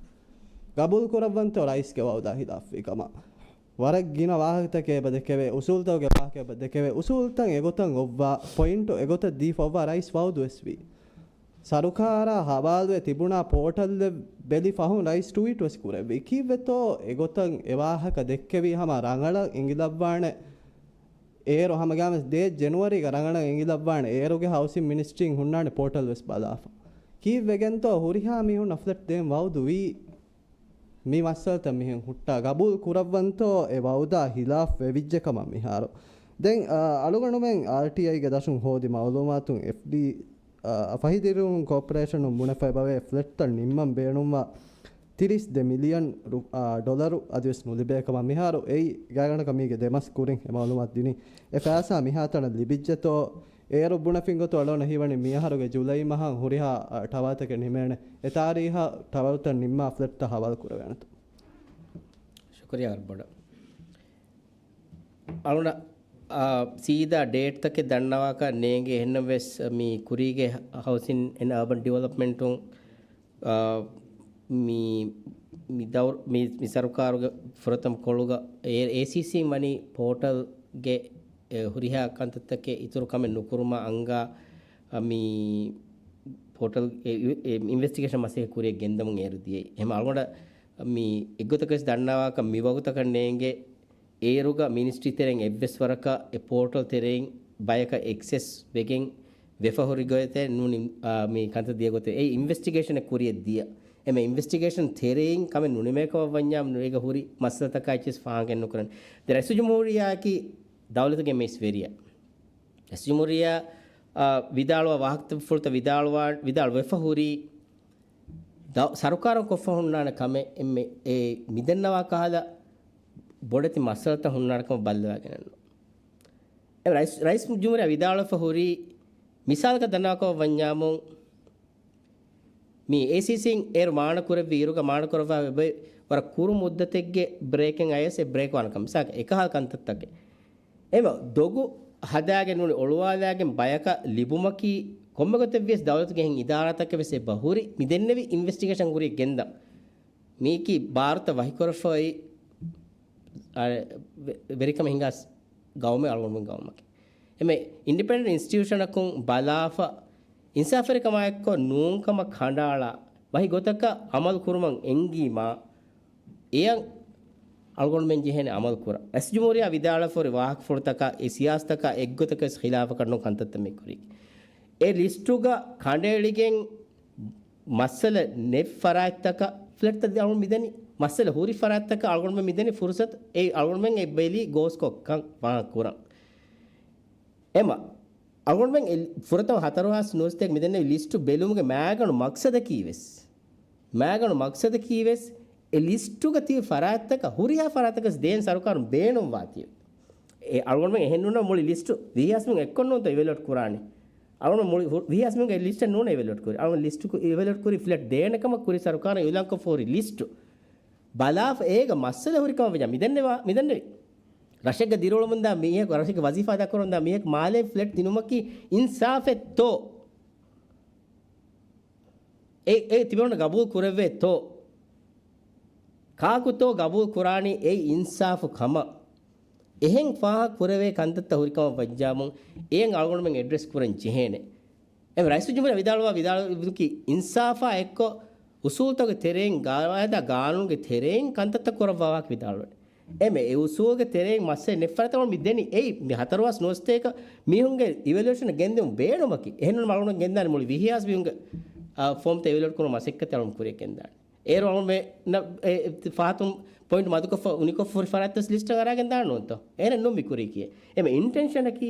ގަބޫލު ކުރައްވަންތޯ ރައީސްގެ ވައުދާ ހިލާފްވީ ކަމަށް. ވަރަށް ގިނަ ވާހަކަތަކެއް އެބަ ދެކެވޭ، އުސޫލުތަކުގެ ވާހަކަ އެބަ ދެކެވޭ، އުސޫލުތައް އެގޮތަށް އޮއްވާ، ޕޮއިންޓު އެގޮތަށް ދީފަ އޮއްވާ ރައީސް ވައުދު ވެސް ވީ. ސަރުކާރާ ހަވާލުވެ ތިބުނާ ޕޯޓަލްއެއް ބެލި ފަހުން ރައީސް ޓްވީޓް ވެސް ކުރެއްވި. ކީއްވެތޯ އެގޮތަށް އެ ވާހަކަ ދެއްކެވީ ހަމަ ރަނގަޅަށް އެނގިލައްވާނެ. އޭރު ހަމަގާމެސް ދޭ ޖެނުއަރީގަ ރަނގަޅަށް އެނގިލައްވާނެ. އޭރުގެ ހައުސިން މިނިސްޓްރީން ހުންނާނެ ޕޯޓަލް ވެސް ބަލާފަ. ކީއްވެގެންތޯ ހުރިހާ މީހުންނަށް ފްލެޓް ދޭން ވައުދު ވީ؟ މި މައްސަލަތައް މިހެން ހުއްޓާ. ގަބޫލު ކުރައްވަންތޯ އެ ވައުދާ ހިލާފް ވެވިއްޖެ ކަމަށް މިހާރު. ދެން، އާ، އަޅުގަނޑުމެން އާރްޓީއައިގެ ދަށުން ހޯދި މައުލޫމާތުން އެފްޑީ، އާ، ފަހި ދިރިއުޅުން ކޯޕަރޭޝަނުން ބުނެފަ އެބަވޭ ފްލެޓްތައް ނިންމަން ބޭނުންވާ ތިރީސް ދެ މިލިއަން ރު-، އާ، ޑޮލަރު އަދިވެސް ނުލިބޭ ކަމަށް މިހާރު އެއީ ގާތްގަނޑަކަށް މީގެ ދެ މަސް ކުރިން އެ މައުލޫމާތު ދިނީ. އެ ފައިސާ މިހާތަނަށް ލިބިއްޖެތޯ؟ އޭރު ބުނެފިން ގޮތުން އަޅުގަނޑަށް ހީވަނީ މިއަހަރުގެ ޖުލައި މަހަށް ހުރިހާ، އާ، ޓަވަރތަކެއް ނިމޭނެ. އެ ތާރީހަށް ޓަވަރތައް ނިންމާ ފްލެޓްތައް ހަވާލު ކުރެވޭނެތޯ؟ ޝުކުރިއްޔާ ވަރަށް ބޮޑަށް. އަޅުގަނޑަށް، އާ، ސީދާ ޑޭޓްތަކެއް ދަންނަވާކަށް ނޭނގޭ. އެހެންނަމަވެސް މި ކުރީގެ ހައުސިން އެންޑް އާބަން ޑިވެލޮޕްމަންޓުން، އާ، މި، މި ދައުރު-، މި، މި ސަރުކާރުގެ ފުރަތަމަ ކޮޅުގަ އޭ-، އޭސީސީން ވަނީ ޕޯޓަލްގެ، އެ، ހުރިހާ ކަންތައްތަކެއް އިތުރު ކަމެއް ނުކުރުމަށް އަންގާ، އަ، މި ޕޯޓަލް އެ، އެ، އިންވެސްޓިގޭޝަން މަސައްކަތް ކުރިއަށް ގެންދަމުން އޭރު ދިޔައީ. އެހެން އަޅުގަނޑަށް މި އެއްގޮތަކަށް ދަންނަވާކަށް މި ވަގުތަކަށް ނޭނގޭ. އޭރުގަ މިނިސްޓްރީ ތެރެއިން އެއްވެސް ވަރަކަށް އެ ޕޯޓަލް ތެރެއިން ބަޔަކަށް އެކްސެސް ވެގެން ވެފަ ހުރި ގޮތެއް ނޫނި-، އާ، މި ކަންތައް ދިޔަ ގޮތެއް. އެ އިންވެސްޓިގޭޝަނެއް ކުރިއަށް ދިޔަ. އެމެ އިންވެސްޓިގޭޝަން ތެރެއިން ކަމެއް ނުނިމޭކަމަށް ވަންޏާ ނު-، އޭގަ ހުރި މައްސަލަތަކާ އެއްޗެސް ފާހަގައެއް ނުކުރަން. ދެ ރައީސުލްޖުމްހޫރިއްޔާއަކީ ދައުލަތުގެ މެސް ވެރިޔާ. ރައީސުލްޖުމްހޫރިއްޔާ، އާ، ވިދާޅުވާ ވާހަކަފުޅުތައް ވިދާޅުވާ-، ވިދާޅުވެފަ ހުރީ ދަ-، ސަރުކާރުން ކޮށްފަ ހުންނާނެ ކަމެއް އެންމެ އެ މިދެންނަވާ ކަހަލަ ބޮޑެތި މައްސަލަތައް ހުންނާނެ ކަމަށް ބައްލަވާގެން. އެ ރައީސް، ރައީސް ޖުމްހޫރިއްޔާ ވިދާޅުވެފަ ހުރީ، މިސާލަކަށް ދަންނަވާކަމަށް ވަންޏާމު، މި އޭސީސީން އޭރު މާނަ ކުރެއްވި އިރުގަ މާނަ ކުރައްވާ އެބައި ވަރަށް ކުރު މުއްދަތެއްގެ ބްރޭކެއް އަޔަސް އެ ބްރޭކް ވާނެ ކަމަށް. މިސާލަކަށް އެކަހަލަ ކަންތައްތަކެއް. އެމަ ދޮގު ހަދާގެން ނޫނީ އޮޅުވާލާގެން ބަޔަކަށް ލިބުމަކީ ކޮންމެ ގޮތެއް ވިޔަސް ދައުލަތުގެ އެހެން އިދާރާތަކެއް ވެސް އެބަ ހުރި މި ދެންނެވި އިންވެސްޓިގޭޝަން ކުރިއަށް ގެންދަން. މީކީ ބާރުތައް ވަހިކުރަފައި، އަ، ވެ-، ވެރިކަމެއް ހިނގާ ސް-، ގައުމެއް އަޅުގަނޑުމެން ގައުމަކީ. އެމެ އިންޑިޕެންޑެންޓް އިންސްޓިޓިއުޝަނަކުން ބަލާފަ، އިންސާފުވެރިކަމާއެއްކޮށް ނޫންކަމަށް ކަނޑައަޅާ، ވަހި ގޮތަކަށް އަމަލު ކުރުމަށް އެންގީމާ، އެޔަށް އަޅުގަނޑުމެން ޖެހޭނެ އަމަލު ކުރަން. ރައީސްޖުމްހޫރިއްޔާ ވިދާޅުވެފަ ހުރި ވާހަކަފުޅުތަކާ އެ ސިޔާސަތަކާ އެއްގޮތަކަށް ވެސް ޚިލާފަކަށް ނޫން ކަންތައްތައް މި ކުރީ. އެ ލިސްޓުގަ ކަނޑައެޅިގެން މައްސަލަ ނެތް ފަރާތްތަކަށް ފްލެޓްތައް އަޅުގަނޑު މިދެނީ. މައްސަލަ ހުރި ފަރާތްތަކަށް އަޅުގަނޑުމެން މިދެނީ ފުރުސަތު. އެ އަޅުގަނޑުމެން އެ ބެލީ ގޯސްކޮށްކަން ފާހަގަ ކުރަން. އެމަ އަޅުގަނޑުމެން އެ ފުރަތަމަ ހަތަރު ހާސް ނުވަސަތޭކަ މިދެންނެވި ލިސްޓު ބެލުމުގެ މައިގަނޑު މަޤްޞަދަކީ ވެސް، މައިގަނޑު މަޤްޞަދަކީ ވެސް އެ ލިސްޓުގަ ތިބި ފަރާތްތަކަށް ހުރިހާ ފަރާތަކަށް ދޭން ސަރުކާރުން ބޭނުންވާތީ. އެ އަޅުގަނޑުމެން އެހެން ނޫން މުޅި ލިސްޓު ވިހި ހާސް މީހުން އެއްކޮށް ނޫންތޯ އިވެލުއޭޓް ކުރާނީ. އަޅުގަނޑު މުޅި ހު-، ވިހި ހާސް މީހުންގެ ލިސްޓެއް ނޫން އިވެލުއޭޓް ކުރީ. އަޅުގަނޑު ލިސްޓު ކު-، އިވެލުއޭޓް ކުރީ ފްލެޓް ދޭނެ ކަމަށް ކުރި ސަރުކާރުން އިއުލާންކޮށްފަ ހުރި ލިސްޓު. ބަލާފަ އޭގަ މައްސަލަ ހުރި ކަމަށް ވެއްޖާ މިދެންނެވާ، މިދެންނެވި. ރަށެއްގަ ދިރިއުޅެމުންދާ މީހަކު، ރަށެއްގެ ވަޒީފާ އަދާކުރަމުންދާ މީހަކު މާލޭ ފްލެޓް ދިނުމަކީ އިންސާފެއްތޯ؟ އެ، އެ ތިބެވަނަ ގަބޫލު ކުރެއްވޭތޯ؟ ކާކުތޯ ގަބޫލު ކުރާނީ އެއީ އިންސާފު ކަމަށް؟ އެހެން ފާހަގަ ކުރެވޭ ކަންތައްތައް ހުރިކަމަށް ވައްޖާމުން އެއަށް އަޅުގަނޑުމެން އެޑްރެސް ކުރަން ޖެހޭނެ. އެ ރައީސުލްޖުމްހޫރިއްޔާ ވިދާޅުވާ ވިދާޅުވި އިންސާފާ އެއްކޮށް އުސޫލުތަކުގެ ތެރެއިން ގާއިދާ ގާނޫނުގެ ތެރެއިން ކަންތައްތައް ކުރައްވާ ވާހަކަ ވިދާޅުވެ. އެމެ އެ އުސޫލުގެ ތެރެއިން މައްސަލަ ނެތް ފަރާތަށް އަޅުން މި ދެނީ. އެއީ މި ހަތަރު ހާސް ނުވަސަތޭކަ މީހުންގެ އިވެލުއޭޝަން ގެންދެމުން ބޭނުމަކީ. އެހެން ނޫން އަޅުން ގެންދާނެ މުޅި ވިހި ހާސް މީހުންގެ، އާ، ފޯމްތައް އިވެލުއޭޓް ކުރުމަށް މަސައްކަތް އަޅުން ކުރިޔަށް ގެންދާނެ. އޭރު އަޅުން މެ ނަ-، އެ، އެ، ފަހަތުން ޕޮއިންޓް މަދުކޮށްފަ، އުނިކޮށްފަ ހުރި ފަރާތްތައް ލިސްޓަށް އަރާގެން ދާން ނޫންތޯ؟ އޭރެއް ނޫން މި ކުރީކީ. އެމެ އިންޓެންޝަނަކީ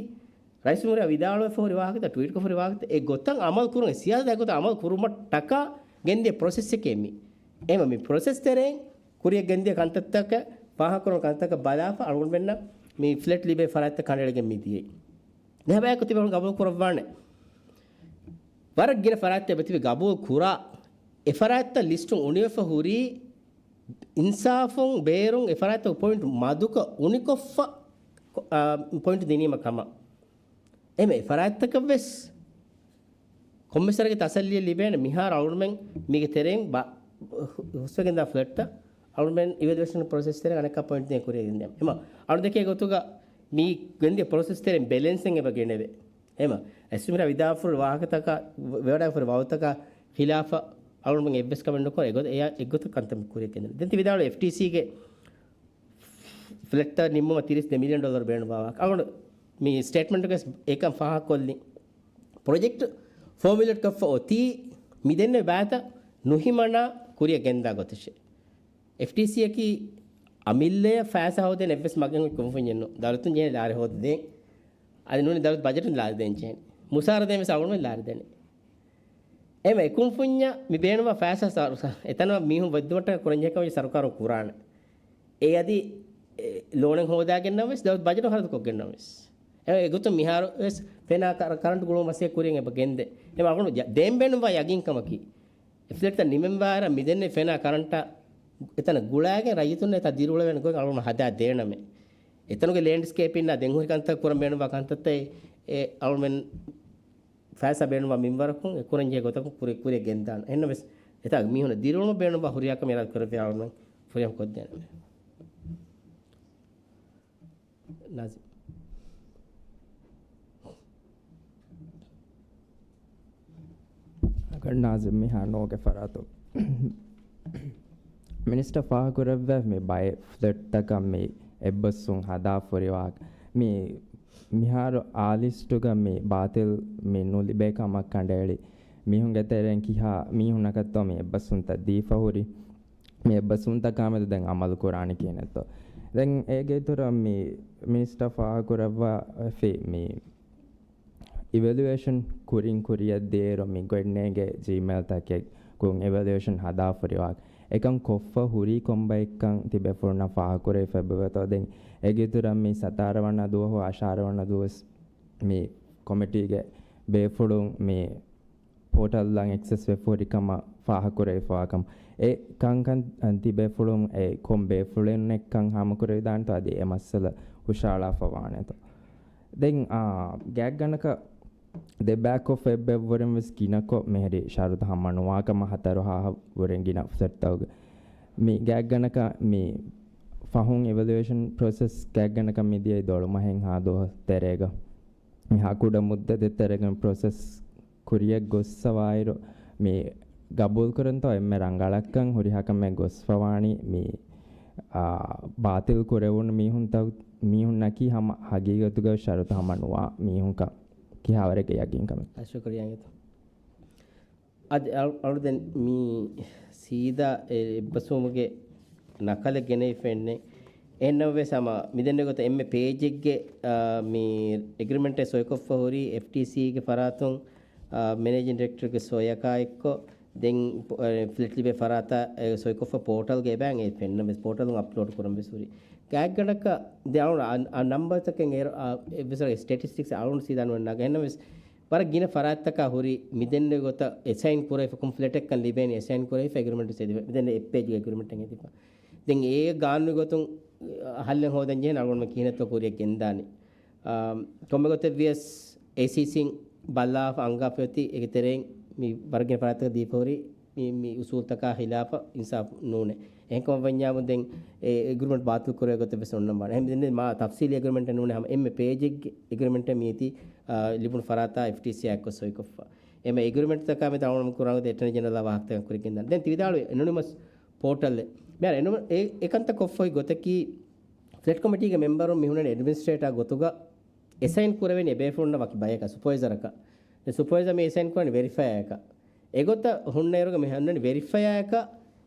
ރައީސުލްޖުމްހޫރިއްޔާ ވިދާޅުވެފަ ހުރި ވާހަކަތައް، ޓްވީޓްކޮށް ހުރި ވާހަކަތައް އެ ގޮތަށް އަމަލު ކުރުން، އެ ސިޔާސަތާ ގޮތަށް އަމަލު ކުރުމަށް ޓަކާ ގެންދިޔަ ޕްރޮސެސްއެކޭ މި. އެމަ މި ޕްރޮސެސް ތެރެއިން ކުރިޔަށް ގެންދިޔަ ކަންތައްތަކަށް ފާހަގަކުރުން ކަންތަކަށް ބަލާފަ އަޅުގަނޑުމެންނަށް މި ފްލެޓް ލިބޭ ފަރާތްތައް ކަނޑައެޅިގެން މި ދިޔައީ. ދެހަބަޔަކު ތިބެ ގަބޫލު ކުރައްވާނެ. ވަރަށް ގިނަ ފަރާތްތައް ތިބެ ގަބޫލު ކުރާ އެ ފަރާތްތައް ލިސްޓުން އުނިވެފަ ހުރީ އިންސާފުން ބޭރުން އެ ފަރާތްތަކު ޕޮއިންޓް މަދުކޮށް އުނިކޮށްފަ، އާ، ޕޮއިންޓް ދިނީމަ ކަމަށް. އެމެ އެ ފަރާތްތަކަށް ވެސް ކޮންމެސް ވަރެއްގެ ތަސައްލީ ލިބޭނެ. މިހާރު އަޅުގަނޑުމެން މީގެ ތެރެއިން ބަ-، ހުސްވެގެންދާ ފްލެޓްތައް އަޅުގަނޑުމެން އިވެލުއޭޝަން ޕްރޮސެސް ތެރެއިން އަނެއްކާ ޕޮއިންޓް ދޭން ކުރިޔަށް ގެންދިޔަ. އެމަ އަޅު ދެކޭ ގޮތުގަ މި ގެންދިޔަ ޕްރޮސެސް ތެރެއިން ބެލެންސެއް އެބަ ގެނެވޭ. އެމަ އެސްމިރާ ވިދާފުރި ވާހަކަތަކަށް ވެވަޑާފުރި ވައުތަކަށް ޚިލާފަށް އަޅުގަނޑުމެން އެއްވެސް ކަމެއް ނުކުރޭ. އެގޮތަށް އެއާ އެއްގޮތަށް ކަންތައް ކުރިޔަށް ގެންދެން. ދެން ތި ވިދާޅު އެފްޓީސީގެ ފްލެޓްތައް ނިންމުމަށް ތިރީސް ދެ މިލިއަން ޑޮލަރު ބޭނުންވާ ވާހަކަ. އަޅުގަނޑު މި ސްޓޭޓްމަންޓުގައި އެކަން ފާހަގަކޮށްލި. ޕްރޮޖެކްޓް ފޯމިއުލޭޓް ކޮށްފަ އޮތީ މި ދެންނެވި ބައިތައް ނުހިމަނާ ކުރިޔަށް ގެންދާ ގޮތަށޭ. އެފްޓީސީއަކީ އަމިއްލަޔަށް ފައިސާ ހޯދޭނެ އެއްވެސް މަގެއް ކުންފުންޏެއް ނޫން. ދައުލަތުން ޖެހޭ ލާރި ހޯދަދޭން. އަދި ނޫނީ ދައުލަތު ބަޖެޓުން ލާރި ދޭން ޖެހޭނެ. މުސާރަ ދޭން ވެސް އަޅުގަނޑުމެން ލާރި ދޭނެ. އެމެ އެކުންފުންޏަށް މި ބޭނުންވާ ފައިސާ ސަ-، ސަ-، އެތަނަށް މީހުން ވެއްދުމަށްޓަކާ ކުރަންޖެހޭ ކަމަށް ސަރުކާރުން ކުރާނެ. އެ އަދި، އެ، ލޯނެއް ހޯދާގެންނަށް ވެސް ދައުލަތު ބަޖެޓު ޚަރަދުކޮށްގެންނަށް ވެސް. އެ، އެގޮތުން މިހާރު ވެސް ފެނާ ކަ-، ކަރަންޓު ގުޅުމަށް މަސައްކަތް ކުރިޔަށް އެބަ ގެންދޭ. އެ އަޅުގަނޑު ޖަ-، ދޭން ބޭނުންވާ ޔަގީންކަމަކީ، އެ ފްލެޓްތައް ނިމެންވާއިރަށް މިދެންނެވި ފެނާ ކަރަންޓާ އެތަނަށް ގުޅާގެން ރައްޔިތުންނަށް އެތާ ދިރިއުޅެވޭނެ ގޮތް އަޅުގަނޑު ހަދާ ދޭނަމޭ. އެތަނުގެ ލޭންޑްސްކޭޕިންނާ ދެން ހުރި ކަންތައް ކުރަން ބޭނުންވާ ކަންތައްތައް އެ އަޅުމެން ފައިސާ ބޭނުންވާ މިންވަރަކުން އެ ކުރަންޖެހޭ ގޮތަކުން ކުރި-، ކުރިޔަށް ގެންދާނެ. އެހެންނަމަވެސް، އެތާ މީހުންނަށް ދިރިއުޅުމަށް ބޭނުންވާ ހުރިހާ ކަމެއް އިރާދަ ކުރެއްވިއްޔާ އަޅުމެން ފުރިހަމަ ކޮށްދޭނަމޭ. ނާޒިމް. ނާޒިމް މިހާ ނޯގެ ފަރާތުން. މިނިސްޓަރ ފާހަގަކުރެއްވި މި ބައެއް ފްލެޓްތަކަށް މި އެއްބަސްވުން ހަދާ ފުރިވާ މި މިހާރު އާ ލިސްޓުގަ މި ބާތިލް މި ނުލިބޭ ކަމަށް ކަނޑައެޅި މީހުންގެ ތެރެއިން ކިހާ މީހުންނަކަށްތޯ މި އެއްބަސްވުންތައް ދީފަ ހުރި. މި އެއްބަސްވުންތަކާމެދު ދެން އަމަލު ކުރާނީ ކިހިނެއްތޯ؟ ދެން އޭގެ އިތުރަށް މި މިނިސްޓަރ ފާހަގަކުރައްވާފި މި އިވެލުއޭޝަން ކުރިން ކުރިޔަށް ދޭއިރު މި ގޮތްނޭގެ ޖީމެއިލްތަކެއް ގުން އިވެލުއޭޝަން ހަދާފަ ހުރިވާ އެކަން ކޮށްފަ ހުރީ ކޮންބައެއްކަން ތިބޭފުޅުންނަށް ފާހަގަކުރެވިފަ އެބަވޭތޯ؟ ދެން އޭގެ އިތުރަށް މި ސަތާރަ ވަނަ ދުވަހު އަށާރަ ވަނަ ދުވަސް މި ކޮމިޓީގެ ބޭފުޅުން މި ޕޯޓަލްއަށް އެކްސެސް ވެފަ ހުރި ކަމަށް ފާހަގަކުރެވިފަވާ ކަމަށް. އެ ކަންކަން ތިބޭފުޅުން އެ ކޮން ބޭފުޅެއްކަން ހާމަކުރެވިދާނެތޯ އަދި އެ މައްސަލަ ހުށަހަޅާފަ ވާނެތޯ؟ ދެން، އާ، ގާތްގަނޑަކަށް ދެބައިކޮށް އެއްބައެއްވުރެން ވެސް ގިނަކޮށް މިހިރީ ޝަރުތު ހަމަ ނުވާ ކަމަށް ހަތަރު ހާހަށް ވުރެން ގިނަ ފުރުސަތުތަކުގަ މި ގާތްގަނޑަކަށް މި ފަހުން އިވެލުއޭޝަން ޕްރޮސެސް ގާތްގަނޑަކަށް މިދިޔައީ ދޮޅުމަހެއްހާ ދުވަހު ތެރޭގަ. މިހާ ކުޑަ މުއްދަތެއް ތެރޭގަ މި ޕްރޮސެސް ކުރިޔަށް ގޮއްސަވާއިރު، މި ގަބޫލުކުރަންތޯ އެންމެ ރަނގަޅަށްކަން ހުރިހާ ކަމެއް ގޮސްފަވާނީ މި، އާ، ބާތިލް ކުރެވުނު މީހުންތައް، މީހުންނަކީ ހަމަ ހަގީގަތުގަ ޝަރުތު ހަމަ ނުވާ މީހުންކަން ކިހާވަރެއްގެ ޔަގީންކަމެއް. ޝުކުރިއްޔާ އިނގޭތޯ. އަދި އަޅު-، އަޅުދެން މި ސީދާ އެ އެއްބަސްވުމުގެ ނަކަލެއް ގެނެވިފައެއްނެއް. އެހެންނަމަވެސް ހަމަ މިދެންނެވި ގޮތަށް އެންމެ ޕޭޖެއްގެ، އާ، މި އެގްރިމެންޓެއް ސޮއިކޮށްފަ ހުރީ އެފްޓީސީގެ ފަރާތުން، އާ، މެނޭޖިން ޑިރެކްޓަރގެ ސޮޔަކާ އެއްކޮށް، ދެން ޕޮ-، އެ، ފްލެޓް ލިބޭ ފަރާތަށް އެ ސޮއިކޮށްފަ ޕޯޓަލްގަ އެބައިން އެ ފެންނަމަވެސް ޕޯޓަލުން އަޕްލޯޑް ކުރަން ވެސް ހުރި. ގާތްގަނޑަކަށް ދެ އަޅު-، އަ-، އަ-، ނަމްބަރތަކެއް އޭރު، އާ، އެއްވެސް ސްޓެޓިސްޓިކްސް އަޅުން ސީދާ ނުވެ ނަގަ. އެހެންނަމަވެސް ވަރަށް ގިނަ ފަރާތްތަކާ ހުރި މިދެންނެވި ގޮތަށް އެސައިން ކުރެވިފަ ކޮން ފްލެޓެއްކަން ލިބޭނީ އެސައިން ކުރެވިފަ އެގްރިމެންޓް ހެދިފަ. މިދެންނެވި އެއް ޕޭޖްގެ އެގްރިމެންޓެއް ހެދިފަ. ދެން އޭ ގާނޫނީ ގޮތުން ހައްލެއް ހޯދަން ޖެހޭނެ އަޅުގަނޑުމެން ކިހިނެއްތޯ ކުރިޔަށް ގެންދާނީ. އާ، ކޮންމެ ގޮތެއް ވިޔަސް އޭސީސީން ބައްލާފަ އަންގާފަ އޮތީ އޭގެ ތެރެއިން މި ވަރަށް ގިނަ ފަރާތްތަކަށް ދީފަ ހުރި މި، މި އުސޫލްތަކާ ހިލާފަށް އިންސާފު ނޫނޭ. އެހެންކަމަށް ވަންޏާމު ދެން އެ އެގްރިމެންޓް ބާތިލް ކުރެވޭ ގޮތެއް ވެސް އޮންނަން ވާނެ. އެހެން ދެން މާ ތަފްސީލީ އެގްރިމެންޓެއް ނޫނޭ، ހަމަ އެންމެ ޕޭޖެއްގެ އެގްރިމެންޓެއް މިއޮތީ، އާ، ލިބުނު ފަރާތާ އެފްޓީސީއާ އެއްކޮށް ސޮއިކޮށްފަ. އެމަ އެގްރިމެންޓްތަކާ މެދު އަޅުގަނޑު ކުރާ ގޮތަށް އެޓަނީ ޖެނެރަލް ވާހަކަތަކަށް ކުރިގެންދާނެ. ދެން ތި ވިދާޅުވި އެނޮނިމަސް ޕޯޓަލް. މިހާރު އެނޮ-، އެ-، އެކަންތައް ކޮށްފައި ގޮތަކީ ފްލެޓް ކޮމިޓީގެ މެމްބަރުން މި ހުންނަނީ އެޑްމިނިސްޓްރޭޓާ ގޮތުގަ އެސައިން ކުރެވެނީ އެބޭފުޅުންނަށް ވަކި ބަޔަކަށް، ސުޕަވައިޒަރަކަށް. ދެން ސުޕަވައިޒަރ މި އެސައިން ކުރަނީ ވެރިފަޔަރަކަށް. އެގޮތަށް ހުންނައިރުގަ މި ހުންނަނީ ވެރިފަޔަރަކަށް،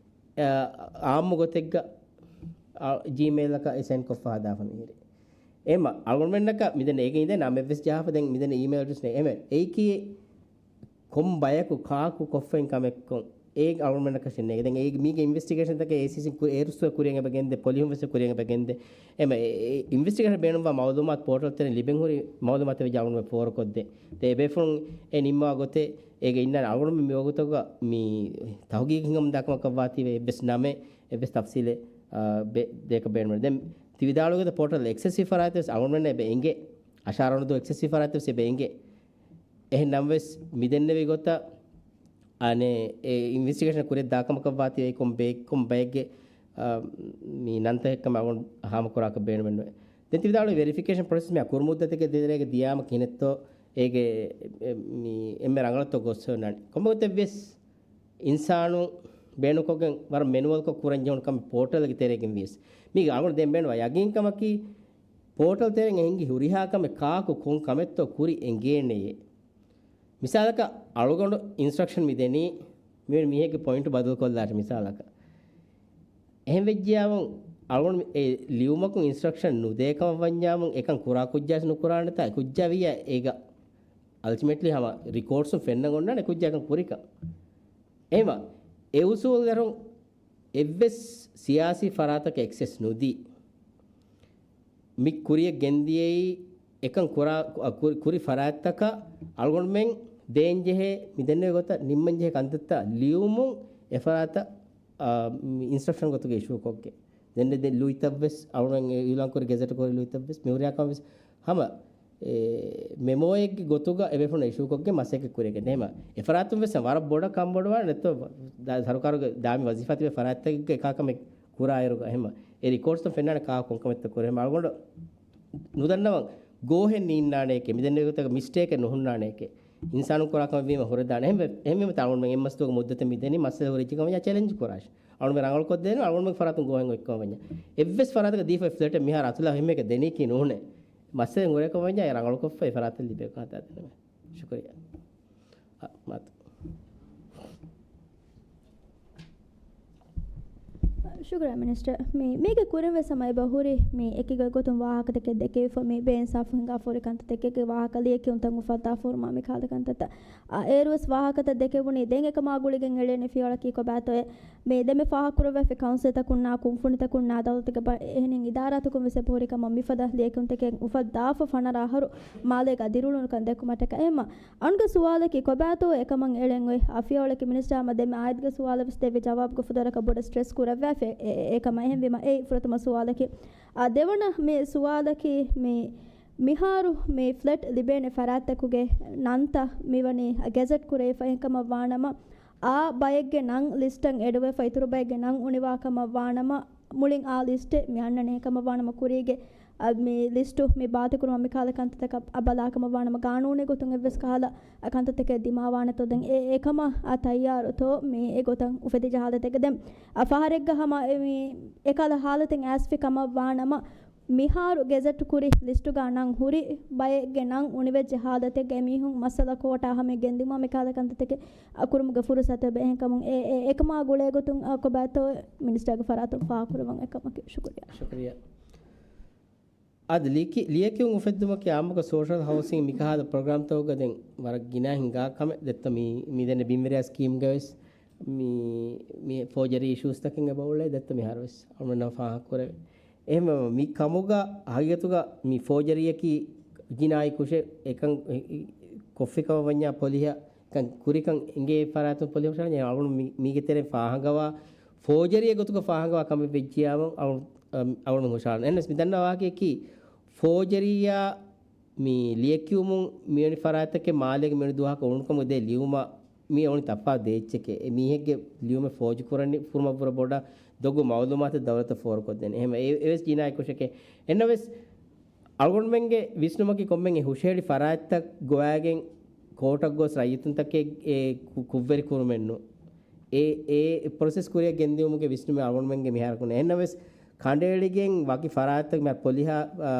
އާ، އާއްމު ގޮތެއްގަ، އާ، ޖީމެއިލަކަށް އެސައިން ކޮށްފަ ހަދާފަ މިހިރީ. އެމަ އަޅުގަނޑުމެންނަކަށް މިދެން އޭގެ އިނދެ ނަމެއްވެސް ޖަހާފަ ދެން މިދެން އީމެއިލް އެޑްރެސް ނެތް. އެމެ އެއީކީ ކޮން ބަޔަކު ކާކު ކޮށްފައިން ކަމެއްކޮން އޭގެ އަޅުގަނޑަކަށެއް ނޭގެ. ދެން އޭގެ މީގެ އިންވެސްޓިގޭޝަންތަކެއް އޭސީސީ ކުރި-، އޭރުއްސު ކުރިއަށް އެބަ ގެންދޭ، ޕޮލިހުން ވެސް ކުރިއަށް އެބަ ގެންދޭ. އެމަ އެ-، އެ-، އިންވެސްޓިގޭޝަން ބޭނުންވާ މައުލޫމާތު ޕޯޓަލް ތެރެއިން ލިބެން ހުރި މައުލޫމާތު ވެއްޖެ އަޅުގަނޑު ފޯރުކޮށްދޭ. ދެން އެބޭފުޅުން އެ ނިންމާ ގޮތެއް އޭގެ އިންނާނެ. އަޅުގަނޑު މި ވަގުތުގަ މި ތަހުގީގު ހިނގަމުން ދާކަމަކަށްވާތީވެ އެއްވެސް ނަމެއް، އެއްވެސް ތަފްސީލެއް، އާ، ބެ-، ދޭކަށް ބޭނުމެއް. ދެން ތި ވިދާޅުވި ގޮތަށް ޕޯޓަލް އެކްސެސް ފަރާތްވެސް އަޅުގަނޑުމެންނަށް އެބަ އެނގޭ. އަށާރަ އަނެއް ދުވަހު އެކްސެސް ފަރާތްވެސް އެބަ އެނގޭ. އެހެން ނަމަވެސް، މި ދެންނެވި ގޮތަށް އަނެއް އެ އިންވެސްޓިގޭޝަން ކުރިއަށް ދާކަމަކަށްވާތީ އެ ކޮން ބޭ-، ކޮން ބައެއްގެ، އާ، މި ނަންތަކެއްކަމަށް އަޅުގަނޑު ހާމަކުރާކަށް ބޭނުމެއްނުވޭ. ދެން ތި ވިދާޅުވި ވެރިފިކޭޝަން ޕްރޮސެސް މި ކުރު މުއްދަތެއްގެ ދެރައިގަ ދިޔާމަ ކިހިނެއްތޯ އޭގެ، އެ، މި އެންމެ ރަނގަޅަށްތޯ ގޮސް އޮންނާނެ. ކޮންމެ ގޮތެއްވިޔަސް އިންސާނު ބޭނުންކޮށްގެން ވަރަށް މެނުއަލްކޮށް ކުރަން ޖެހުނު ކަމެއް ޕޯޓަލްގެ ތެރޭގެން ވިޔަސް. މީގެ އަޅުގަނޑު ދެން ބޭނުންވާ ޔަގީންކަމަކީ ޕޯޓަލް ތެރެއިން އެ ހިނގި ހުރިހާ ކަމެއް ކާކު ކޮން ކަމެއްތޯ ކުރި އެނގޭނެޔޭ. މިސާލަކަށް އަޅުގަނޑު އިންސްޓްރަކްޝަން މި ދެނީ މި މީހެއްގެ ޕޮއިންޓު ބަދަލުކޮށްލާށޭ މިސާލަކަށް. އެހެން ވެއްޖިޔާމު އަޅުގަނޑު އެ ލިޔުމަކުން އިންސްޓްރަކްޝަން ނުދޭ ކަމަށް ވަންޏާމު އެކަން ކުރާ ކުއްޖާސް ނުކުރާނެތާ އެ ކުއްޖާ ވިއްޔާ އޭގަ އަލްޓިމޭޓްލީ ހަމަ ރިކޯޑްސުން ފެންނަން އޮންނާނެ ކުއްޖާ އެކަން ކުރިކަން. އެހެމަ އެ އުސޫލު ދަރުން އެއްވެސް ސިޔާސީ ފަރާތަކަށް އެކްސެސް ނުދީ. މި ކުރިއަށް ގެންދިޔައީ އެކަން ކުރާ، ކު-، ކުރި، ކުރި ފަރާތްތަކަށް އަޅުގަނޑުމެން ދޭންޖެހޭ، މި ދެންނެވި ގޮތަށް ނިންމަންޖެހޭ ކަންތައްތައް ލިޔުމުން އެ ފަރާތަށް، އާ، މި އިންސްޓްރަކްޝަން ގޮތުގަ އިޝޫ ކޮށްގެން. ދެން ދެ ލުއިތައްވެސް އަޅުގަނޑު އިއުލާން ކުރި ގެޒެޓް ކުރި ލުއިތައްވެސް މި ހުރިހާ ކަމެއްވެސް ހަމަ އެ، މެމޯއެއްގެ ގޮތުގަ އެބޭފުޅުން އިޝޫކޮށްގެން މަސައްކަތް ކުރިއަށް ގެންދޭ. އެހެމަ އެފަރާތުން ވެސް ވަރަށް ބޮޑަށް ކަންބޮޑުވާނެ ނެތޯ، ދާ-، ސަރުކާރުގެ ދާއިމީ ވަޒީފާ ތިބޭ ފަރާތްތަކެއްގަ އެކާ ކަމެއް ކުރާއިރުގަ. އެހެމަ އެ ރިކޯޑްސްތައް ފެންނާނެ ކާ ކޮން ކަމެއްތައް ކުރޭ. އެހެމަ އަޅުގަނޑު ނުދަންނަވަން ގޯހެއް ނީންނާނެއެކޭ، މިދެންނެވި ގޮތަކަށް މިސްޓޭކެއް ނުހުންނާނެއެކޭ. އިންސާނުން ކުރާ ކަމެއް ވީމަ ހުރެދާނެ. އެހެން ވެ-، އެހެންވީމަ އަޅުގަނޑުމެން އެއްމަސް ދުވަހުގެ މުއްދަތެއް މި ދެނީ މައްސަލަ ހުރިއްޖެ ކަމަށް ޗެލެންޖް ކުރާށި. އަޅުގަނޑުމެން ރަނގަޅުކޮށްދޭނެ އަޅުގަނޑުމެން ފަރާތުން ގޯހެއް އޮތްކަމަށް ވަންޏާ. އެއްވެސް ފަރާތަކަށް ދީފައި ފްލެޓެއް މިހާރު އަތުލާ އެހެންމެއަކަށް ދެނީކީ ނޫނޭ. މައްސަލަ ހުރޭކަމަށް ވަންޏާ އެ ރަނގަޅުކޮށްފަ އެ ފަރާތަށް ލިބޭ ކަންތައް ދެނެވޭ. ޝުކުރިއްޔާ. އަ، މާތު. ޝުކުރިއްޔާ މިނިސްޓަރ. މި، މީގެ ކުރިން ވެސް ހަމަ އެބަ ހުރި މި އެކި ގޮތްގޮތުން ވާހަކަތަކެއް ދެކެވިފަ މި ބޭންސާފު ހިނގާފަ ހުރި ކަންތައްތަކެއްގެ ވާހަކަ ލިޔެކިޔުންތައް އުފައްދާފަ ހުރުމާ މި ކަހަލަ ކަންތައްތައް. އަ، އޭރުވެސް ވާހަކަތައް ދެކެވުނީ ދެން އެކަމާ ގުޅިގެން އެޅޭނެ ފިޔަވަޅަކީ ކޮބާތޯއޭ؟ މި ދެންމެ ފާހަގަކުރައްވާފަ ކައުންސިލްތަކުންނާ ކުންފުނިތަކުންނާ ދައުލަތުގެ ބަ-، އެހެނިން އިދާރާތަކުން ވެސް އެބަހުރި ކަމަށް މިފަދަ ލިޔެކިޔުންތަކެއް އުފައްދާފަ ފަނަރަ އަހަރު މާލޭގަ ދިރިއުޅުނުކަން ދެއްކުމަށްޓަކައި. އެހެމަ އަންގަ ސުވާލަކީ ކޮބާތޯ އެކަމަށް އެޅެން އޮތް؟ އަ، ފިޔަވަޅަކީ މިނިސްޓާ ހަމަ ދެންމެ އާއިދުގެ ސުވާލަށް ވެސް ދެއްވި ޖަވާބުގެ ފުދުވަރަކަށް ބޮޑަށް ސްޓްރެސް ކުރައްވާފަ އެ-، އެ-، އެކަމަށް. އެހެންވީމަ އެއީ ފުރަތަމަ ސުވާލަކީ. އަ، ދެވަނަ މި ސުވާލަކީ މި މިހާރު މި ފްލެޓް ލިބޭނެ ފަރާތްތަކުގެ ނަންތައް މިވަނީ ގެޒެޓް ކުރެވިފަ އެހެންކަމަށް ވާނަމަ، އާ ބައެއްގެ ނަން ލިސްޓަށް އެޑުވެފަ އިތުރު ބައެއްގެ ނަން އުނިވާ ކަމަށް ވާނަމަ، މުޅިން އާ ލިސްޓެއް މި އަންނަނީ އެހެންކަމަށް ވާނަމަ ކުރީގެ، އަ، މި ލިސްޓު މި ބާތިކުރުމަށް މިކަހަލަ ކަންތައްތަކަށް އަ ބަލާ ކަމަށް ވާނަމަ ގާނޫނީ ގޮތުން އެއްވެސް ކަހަލަ އަ ކަންތައްތަކެއް ދިމާވާނެތޯ؟ ދެން އެ އެކަމަށް އަ ތައްޔާރުތޯ މި އެގޮތަށް އުފެދި ޖަހާލަތެއްގަ؟ ދެން އަ ފަހަރެއްގަ ހަމަ އެ މި އެކަހަލަ ހާލަތެއް އައިސްފި ކަމަށް ވާނަމަ، މިހާރު ގެޒެޓް ކުރި ލިސްޓުގަ ނަން ހުރި ބައެއްގެ ނަން އުނިވެއްޖެ ހާލަތެއްގަ އެމީހުން މައްސަލަ ކޯޓާ ހަމަ ގެންދިއުމާ މިކަހަލަ ކަންތައްތަކެއް އަ ކުރުމުގެ ފުރުސަތެއް އެބަ އެހެންކަމުން އެ، އެ، އެކަމާ ގުޅޭގޮތުން އަ ކޮބާތޯ މިނިސްޓާގެ ފަރާތުން ފާހަގަކުރައްވަން އެކަމަކީ. ޝުކުރިއްޔާ. ޝުކުރިއްޔާ. އަދި ލިޔެކި-، ލިޔެކިޔުން އުފެއްދުމަކީ އާއްމުކޮށް ސޯޝަލް ހައުސިން މިކަހަލަ ޕްރޮގްރާމްތަކުގަ ދެން ވަރަށް ގިނަ ހިނގާ ކަމެއް. ދެއްތޯ މި، މި ދެންނެވި ބިންވެރިޔާ ސްކީމްގަވެސް މި، މި ފޯޖަރީ އިޝޫސްތަކެއް އެބަ އުޅޭ. ދެއްތޯ މިހާރުވެސް އަޅުގަނޑު ފާހަގަކުރެވޭ. އެހެންވީމަ މި ކަމުގަ ހަގީގަތުގަ މި ފޯޖަރީއަކީ ޖިނާއީ ކުށެއް. އެކަން ކޮށްފި ކަމަށް ވަންޏާ ޕޮލިހަށް ކަން ކުރިކަން އެނގޭ ފަރާތުން ޕޮލިހަށް ހުށަހަޅަނީ. އަޅުގަނޑު މި-، މީގެ ތެރެއިން ފާހަގަވާ ފޯޖަރީއެއް ގޮތުގަ ފާހަގަވާ ކަމެއް ވެއްޖިޔާމު އަޅު-، އަ، އަޅުގަނޑު ހުށަހަޅަނީ. އެހެނަސް މި ދަންނަވާކީ ފޯޖަރީއާ މި ލިޔެކިޔުމުން މިވެނި ފަރާތްތަކެއް މާލޭގެ މިވެނި ދުވަހަކަށް އުޅުނުކަމުގެ ދޭ ލިޔުމަށް މީ އޮނި ތަފާތު ދޭއްޗެކޭ. އެ މީހެއްގެ ލިޔުމެއް ފޯޖު ކުރަނީ ކުރުމަށްވުރެ ބޮޑަށް ދޮގު މައުލޫމާތެއް ދައުލަތަށް ފޯރުކޮށްދޭނެ. އެހެން އެ-، އެވެސް ޖިނާއީ ކުށެކޭ. އެންނަވެސް އަޅުގަނޑުމެންގެ ވިސްނުމަކީ ކޮންމެ ހުށަހެޅި ފަރާތްތައް ގޮވާގެން ކޯޓަށް ގޮސް ރައްޔިތުންތަކެއް އެ ކު-، ކުށްވެރި ކުރުމެއްނު. އެ، އެ ޕްރޮސެސް ކުރިއަށް ގެންދިއުމުގެ ވިސްނުމެއް އަޅުގަނޑުމެންގެ މިހާރަކު ނެތް. އެހެންނަމަވެސް، ކަނޑައެޅިގެން ވަކި ފަރާތްތައް މިހާރު ޕޮލިހާ، އާ،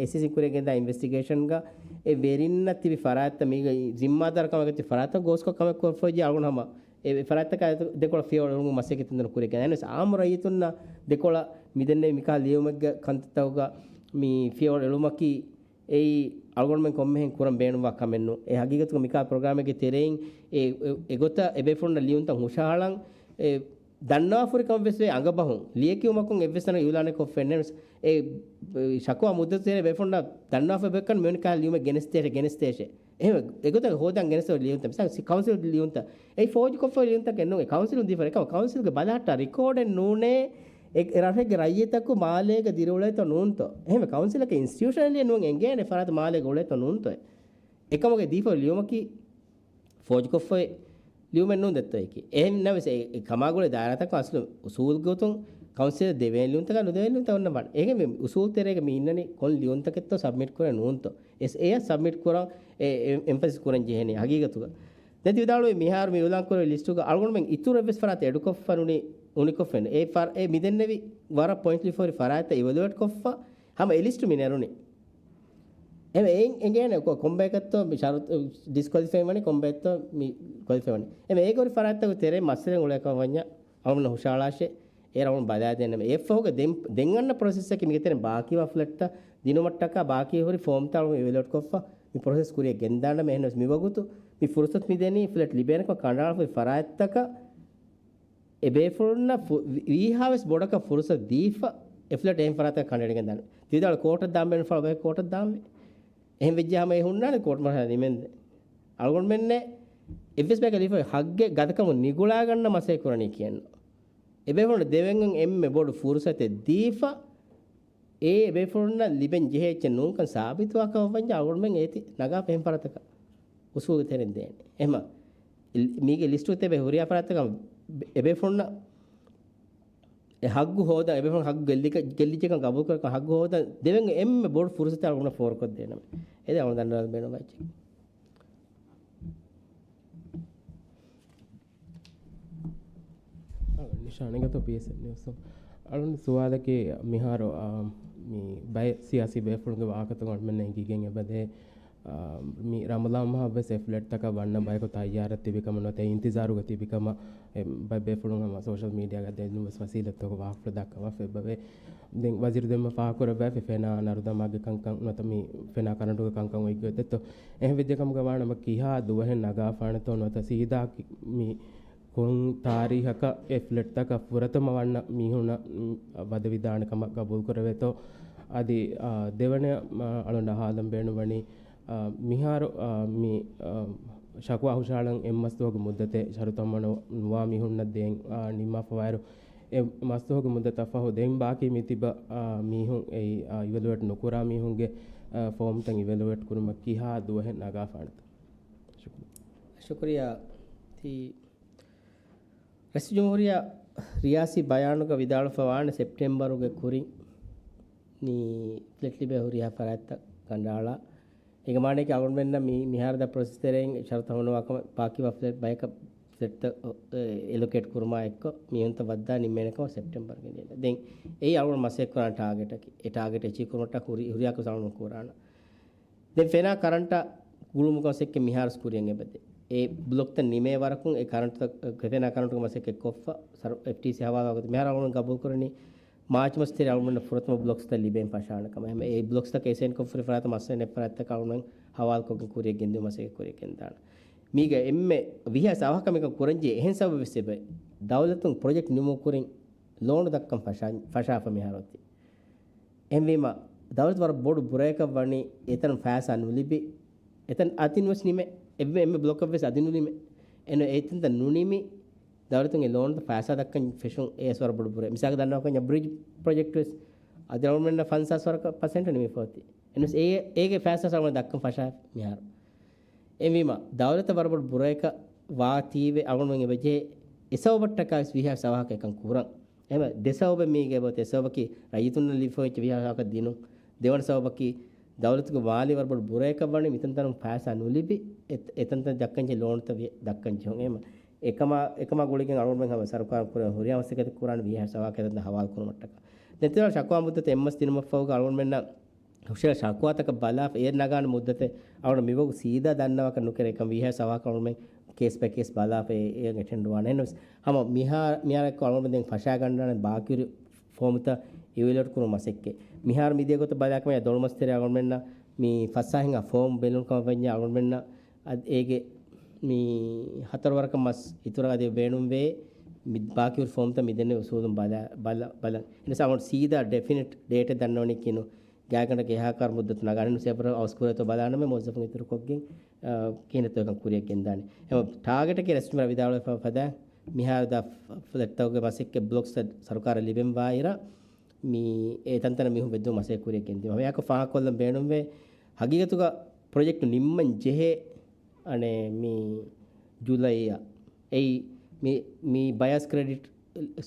އެސްއީސީން ކުރިއަށް ގެންދާ އިންވެސްޓިގޭޝަންގަ އެ ވެރިންނަށް ތިބި ފަރާތްތައް މީގަ ޒިންމާދާރުކަމަށް ގަތި ފަރާތްތައް ގޯސްކޮށް ކަމެއް ކޮށްފައި އަޅުގަނޑު ހަމަ އެ ފަރާތްތަކާ ދެކޮޅަށް ފިޔަވަޅު އެޅުމުގެ މަސައްކަތް ދެން ކުރިއަށް ގެންދާނެ. އާއްމު ރައްޔިތުންނަށް ދެކޮޅަށް މިދެންނެވި މިކާ ލިޔުމެއްގެ ކަންތައްތަކުގަ މި ފިޔަވަޅު އެޅުމަކީ އެއީ އަޅުގަނޑުމެން ކޮންމެހެން ކުރަން ބޭނުންވާ ކަމެއްނު. އެ ހަގީގަތުގަ މިކާ ޕްރޮގްރާމެއްގެ ތެރެއިން އެ، އެ، އެގޮތަށް އެބޭފުޅުންނަށް ލިޔުންތައް ހުށަހަޅަން އެ ދަންނަވާފަހުރި ކަމަށްވެސް ވޭ އަނގަބަހުން. ލިޔެކިޔުމަކުން އެއްވެސް ތަނަކަށް އިއުލާނެއް ކޮށްފައެއް ނެތް. އެ، ޝަކުވާ މުއްދަތު ތެރޭ ބޭފުޅުންނަށް ދަންނަވާފަ ބެކަން މިވެނި ކާ ލިޔުމެއް ގެނެސްދޭށޭ، ގެނެސްދޭށޭ. އެހެން އެގޮތަށް ހޯދަން ގެނެސްދޭ ލިޔުންތައް. މިސާލު ސި-، ކައުންސިލް ލިޔުންތައް. އެއީ ފޯޖުކޮށްފަ ލިޔުންތަކެއް ނޫން. އެ ކައުންސިލުން ދީފަ އެކަމަ ކައުންސިލްގެ ބަލަހައްޓާ ރިކޯޑެއް ނޫނޭ. އެ، އެ ރަށެއްގެ ރައްޔިތަކު މާލޭގަ ދިރިއުޅޭތޯ ނޫންތޯ. އެހެންވެ ކައުންސިލަކަށް އިންސްޓިޓިއުޝަނަލީ ނޫން އެނގޭނެ ފަރާތު މާލޭގަ އުޅޭތޯ ނޫންތޯ. އެކަމުގެ ދީފަ ލިޔުމަކީ ފޯޖުކޮށްފައި ލިޔުމެއް ނޫން ދެއްތޯއެކޭ. އެހެން ނަވެސް އެ، އެ ކަމާގުޅޭ ދާއިރާތަކުން އަސްލު އުސޫލުގެ ގޮތުން ކައުންސިލަށް ދެވޭނެ ލިޔުންތަކާ ނުދެވޭނެ ލިޔުންތައް އޮންނަ ވާނެ. އޭގެ މި އުސޫލު ތެރޭގަ މި އިންނަނީ ކޮން ލިޔުންތަކެއްތޯ ސަބްމިޓް ކުރޭ ނޫންތޯ. އެސް އޭއަށް ސަބްމިޓް ކުރަން އެ، އެ، އެމްފަސިސް ކުރަން ޖެހޭނީ ހަގީގަތުގަ. ދެން ތި ވިދާޅުވި މިހާރު މި އިއުލާން ކުރެވި ލިސްޓުގަ އަޅުގަނޑުމެން އިތުރު އެއްވެސް ފަރާތެއް އެޑުކޮށްފަ ނުނި، އުނިކޮށްފައެއް ނޫން. އެ ފަރ-، އެ މިދެންނެވި ވަރަށް ޕޮއިންޓް ލިބިފަހުރި ފަރާތްތައް އިވެލުއޭޓް ކޮށްފަ ހަމަ އެ ލިސްޓު މި ނެރުނީ. އެމެ އެއިން އެނގޭނެ ކޮ-، ކޮންބަޔަކަށްތޯ މި ޝަރުތު ޑިސްކޮލިފައި ވަނީ، ކޮންބަޔަކަށްތޯ މި ކޮލިފައި ވަނީ. އެމެ އޭގޮތް ފަރާތްތަކުގެ ތެރޭ މައްސަލަ އުޅޭ ކަމަށް ވަންޏާ އަޅުގަނޑު ހުށަހަޅާށޭ. އޭރު އަޅުގަނޑު ބަލާދޭނަމޭ. އެއަށްފަހުގަ ދެން، ދެން އަންނަ ޕްރޮސެސްއަކީ މީގެ ތެރެއިން ބާކީވާ ފްލެޓްތައް ދިނުމަށްޓަކާ ބާކީ ހުރި ފޯމްތައް އަޅުގަނޑު އިވެލުއޭޓް ކޮށްފަ މި ޕްރޮސެސް ކުރިއަށް ގެންދާނަމޭ. އެހެނަސް މިވަގުތު މި ފުރުސަތު މި ދެނީ ފްލެޓް ލިބޭނެކަމަށް ކަނޑައަޅާފައި ފަރާތްތަކަށް އެބޭފުޅުންނަށް ފު-، ވީ-، ވީހާވެސް ބޮޑަކަށް ފުރުސަތު ދީފަ އެ ފްލެޓް އެހެން ފަރާތަކަށް ކަނޑައެޅިގެން ދާނެ. ތި ވިދާޅު ކޯޓަށް ދާން ބޭނުން ފަޅު ބަޔަކު ކޯޓަށް ދާންވީ. އެހެން ވެއްޖެ ހަމަ އެ ހުންނާނެ ކޯޓް މަރުހަލާ ނިމެންދެން. އަޅުގަނޑުމެންނެއް އެއްވެސް ބަޔަކަށް ލިބިފައި ހައްގެއް ގަދަކަމުން ނިގުޅާގަންނަ މަސައްކަތް ކުރަނީ ކިޔަން. އެބޭފުޅުން ދެވެން އެންމެ ބޮޑު ފުރުސަތެއް ދީފަ، އެ އެބޭފުޅުންނަށް ލިބެން ޖެހޭ އެއްޗެއް ނޫންކަން ސާބިތުވާ ކަމަށް ވަންޏާ އަޅުގަނޑުމެން އޭތި ނަގާފަ އެހެން ފަރާތަކަށް އުސޫލު ތެރެއިން ދޭނެ. އެހެމަ މީގެ ލިސްޓު ތެބެ ހުރިހާ ފަރާތަކަށް އެބޭފުޅުންނަށް އެ ހައްގު ހޯދަން، އެބޭފުޅުން ހައްގު ގެއްލި-، ގެއްލިއްޖެކަން ގަބޫލުކުރެކަން ހައްގު ހޯދަން ދެވެން އެންމެ ބޮޑު ފުރުސަތެއް އަޅުގަނޑަށް ފޯރުކޮށްދޭނަމޭ. އެދެ އަޅުގަނޑު ދަންނަވާލަން ބޭނުންވާ އެއްޗެއް. ނިޝާން އިނގޭތޯ ޕީއެސްއެމް ނިއުސް. އަޅުގަނޑު ސުވާލަކީ މިހާރު، އާ، މި ބައެއް ސިޔާސީ ބޭފުޅުންގެ ވާހަކަތައް އަޅުގަނޑުމެންނަށް އެނގިގެން އެބަދޭ. އާ، މި ރަމަޟާން މަހަށްވެސް އެ ފްލެޓްތަކަށް ވަންނަ ބަޔަކު ތައްޔާރަށް ތިބި ކަމަށް ނުވަތަ އިންތިޒާރުގަ ތިބި ކަމަށް އެ ބައެއް ބޭފުޅުން ހަމަ ސޯޝަލް މީޑިއާގަ ދެންނެވި ވެސް ފަސީލަތްތަކުގަ ވާހަކަފުޅު ދައްކަވާފަ އެބަވޭ. ދެން ވަޒީރު ދެންމެ ފާހަގަކުރައްވާފަ ފެނާ ނަރުދަމާގެ ކަންކަން ނުވަތަ މި ފެނާ ކަރަންޓުގެ ކަންކަން އޮތްގޮތް ދެއްތޯ. އެހެން ވެއްޖެ ކަމުގަ ވާނަމަ ކިހާ ދުވަހެއް ނަގާފާނެތޯ ނުވަތަ ސީދާ ކި-، މި ކޮން ތާރީހަކަށް އެ ފްލެޓްތަކަށް ފުރަތަމަ ވަންނަ މީހުންނަށް، މް، ވަދެވިދާނެ ކަމަށް ގަބޫލުކުރެވޭތޯ. އަދި، އާ، ދެވަނަ، އާ، އަޅުގަނޑަށް އަހާލަން ބޭނުންވަނީ، އާ، މިހާރު، އާ، މި، އާ، ޝަކުވާ ހުށަހަޅަން އެއްމަސް ދުވަހުގެ މުއްދަތެއް ޝަރުތު ހަމަ ނު-، ނުވާ މީހުންނަށް ދޭން، އާ، ނިންމާފަވާއިރު، އެ މަސްދުވަހުގެ މުއްދަތަށް ފަހު ދެން ބާކީ މިތިބަ، އާ، މީހުން އެއީ، އާ، އިވެލުއޭޓް ނުކުރާ މީހުންގެ، އާ، ފޯމްތައް އިވެލުއޭޓް ކުރުމަށް ކިހާ ދުވަހެއް ނަގާފާނެތަ؟ ޝުކުރިއްޔާ. ޝުކުރިއްޔާ. ތީ ރައީސުލްޖުމްހޫރިއްޔާ ރިޔާސީ ބަޔާނުގަ ވިދާޅުވެފަ ވާނެ ސެޕްޓެމްބަރުގެ ކުރިން މި ފްލެޓް ލިބޭ ހުރިހާ ފަރާތްތައް ކަނޑައަޅާ. އޭގެ މާނައަކީ އަޅުގަނޑުމެންނަށް މި-، މިހާރު ދާ ޕްރޮސެސް ތެރެއިން ޝަރުތު ހަމަނުވާ ކަމަށް ބާކީވާ ފްލެޓް ބަޔަކަށް ފްލެޓްތައް، އެ، އެލޮކޭޓް ކުރުމާ އެއްކޮށް މީހުންތައް ވައްދާ ނިންމޭނެ ކަމަށް ސެޕްޓެމްބަރުގެ ނޭނގެ. ދެން އެއީ އަޅުގަނޑު މަސައްކަތް ކުރާނެ ޓާގެޓަކީ. އެ ޓާގެޓް އެޗީވް ކުރުމަށްޓަކާ ހުރި-، ހުރިހާ ކަމެއް އަޅުގަނޑު ކުރާނަން. ދެން ފެނާ ކަރަންޓަށް ގުޅުމުގަ މަސައްކަތް މިހާރު ކުރިއަށް އެބަދޭ. އެ ބްލޮކްތައް ނިމޭ ވަރަކުން އެ ކަރަންޓުތައް، އެ ފެނާ ކަރަންޓުގެ މަސައްކަތް ކޮށްފަ، ސަރު-، އެފްޓީސީ ހަވާލުވާގޮތަށް މިހާރު އަޅުގަނޑު ގަބޫލު ކުރަނީ މާޗް މަސް ތެރޭ އަޅުގަނޑަށް ފުރަތަމަ ބްލޮކްސްތައް ލިބެން ފަށާނެ ކަމަށް. އެހެން އެ ބްލޮކްސްތަކަށް އެސައިން ކޮށްފަ ހުރި ފަރާތަށް މައްސަލަ ނެތް ފަރާތްތަކަށް އަޅުގަނޑު ހަވާލުކޮށްގެން ކުރިއަށް ގެންދިއުމަށް މަސައްކަތް ކުރިއަށް ގެންދާނެ. މީގަ އެންމެ ވީހާވެސް އަވަހަށް ކަމެއް ކުރަންޖެހޭ އެހެން ސަބަބެއް ވެސް އެބަ. ދައުލަތުން ޕްރޮޖެކްޓް ނިމުމުގެ ކުރިން ލޯނު ދައްކަން ފަށާ-، ފަށާފަ މިހާރު އޮތީ. އެހެންވީމަ، ދައުލަތު ވަރަށް ބޮޑު ބުރައަކަށް ވަނީ އެތަނުން ފައިސާ ނުލިބި، އެތަން އަތިން ވެސް ނިމެ، އެއްވެ އެންމެ ބްލޮކަށް ވެސް އަދި ނުނިމެ. އެން އެތަންތައް ނުނިމި، ދައުލަތުން އެ ލޯނުތައް ފައިސާ ދައްކަން ފެށުން އެ ވަރަށް ބޮޑު ބުރަ. މިސާލަކަށް ދަންނަވާކަންޏާ ބްރިޖް ޕްރޮޖެކްޓް ވެސް އަދި އަޅުގަނޑުމެންނަށް ފަންސާސް ވަރަކަށް ޕަސެންޓް ނިމިފަ އޮތީ. އެން އެ، އޭގެ ފައިސާ އަޅުގަނޑު ދައްކަން ފަށާ މިހާރު. އެހެންވީމަ، ދައުލަތަށް ވަރަށް ބޮޑު ބުރައަކަށް ވާތީވެ އަޅުގަނޑުމެން އެބަޖެހޭ އެ ސަބަބަށްޓަކާ ވެސް ވީހާވެސް އަވަހަކަށް އެކަން ކުރަން. އެހެންވެ، ދެ ސަބަބެއް މީގެ އެބަ އޮތީ. އެއް ސަބަބަކީ ރައްޔިތުންނަށް ލިބިފަ އޮތް ވީހާވެސް އަވަހަކަށް ދިނުން. ދެވަނަ ސަބަބަކީ ދައުލަތުގެ މާލީ ވަރަށް ބޮޑު ބުރައެއް ވަނީ މިތަންތަނުން ފައިސާ ނުލިބި، އެ-، އެތަންތަން ދައްކަންޖެހޭ ލޯނުތައް ވި-، ދައްކަންޖެހުން. އެހެން އެކަމާ، އެކަމާ ގުޅިގެން އަޅުގަނޑުމެން ހަމަ ސަރުކާރުން ކުރަން ހުރިހާ މަސައްކަތެއް ކުރާނެ ވީހާވެސް އަވަހަކަށް އެތަންތަން ހަވާލު ކުރުމަށްޓަކާ. ދެން ތިޔަ ޝަކުވާ މުއްދަތު އެއްމަސް ތިން މަސް ފަހުގަ އަޅުގަނޑުމެންނަށް ހުށަހެޅޭ ޝަކުވާތަކަށް ބަލާފަ އޭރު ނަގާނެ މުއްދަތެއް އަޅުގަނޑު މިވަގު ސީދާ ދަންނަވާކަށް ނުކެރޭ އެކަން ވީހާވެސް އަވަހަކަށް އަޅުގަނޑުމެން ކޭސް ބައި ކޭސް ބަލާފަ އެ-، އެއަށް އެޓެންޑް ވާނެ. އެހެންނަމަވެސް ހަމަ މިހާ-، މިހާރަކު އަޅުގަނޑު ދެން ފަށާގަންނާނެ ބާކީ ހުރި ފޯމުތައް އިވެލުއޭޓް ކުރުމަށް މަސައްކަތް. މިހާރު މިދިޔަ ގޮތަށް ބަލާކަމަށް ދޮޅުމަސްތެރި އަޅުގަނޑުމެންނަށް މި ފަސް އަހަރެއް ފޯމް ބެލުނު ކަމަށް ވަންޏާ އަޅުގަނޑުމެންނަށް އަދި އޭގެ މި ހަތަރު ވަރަކަށް މަސް އިތުރަށް އަދި ބޭނުންވޭ މި ބާކީ ހުރި ފޯމްތައް މި ދެންނެވި އުސޫލުން ބަލަ-، ބަލަ-، ބަލަން. އެން ސާވަން ސީދާ ޑެފިނިޓް ޑޭޓެއް ދަންނަވަނީ ކިނު ގާތްގަނޑަކަށް އެހާ ކަހަލަ މުއްދަތު ނަގާނެ ނުސޭބަރ އަވަސް ކުރޭތޯ ބަލާނަމޭ މުވައްޒަފުން އިތުރުކޮށްގެން، އާ، ކިހިނެއްތޯ އެކަން ކުރިއަށް ގެންދާނެ. އެމަ ޓާގެޓަކީ ރައީސް ޖުމްހޫރިއްޔާ ވިދާޅުވެފަ ފަދަ މިހާރު ދާ ފް-، ފްލެޓްތަކުގެ މަސައްކަތް ބްލޮކްސް ސަރުކާރަށް ލިބެން ވާއިރަށް މި އެ ތަންތަނަށް މީހުން ވެއްދުމަށް މަސައްކަތް ކުރިއަށް ގެންދިޔުމަށް ހަމަ އެއާއެކު ފާހަގަކޮށްލަން ބޭނުންވޭ. ހަގީގަތުގަ ޕްރޮޖެކްޓް ނިންމަން ޖެހޭ އަނެއް މި ޖުލައިއަށް. އެއީ މި، މި ބަޔާސް ކްރެޑިޓް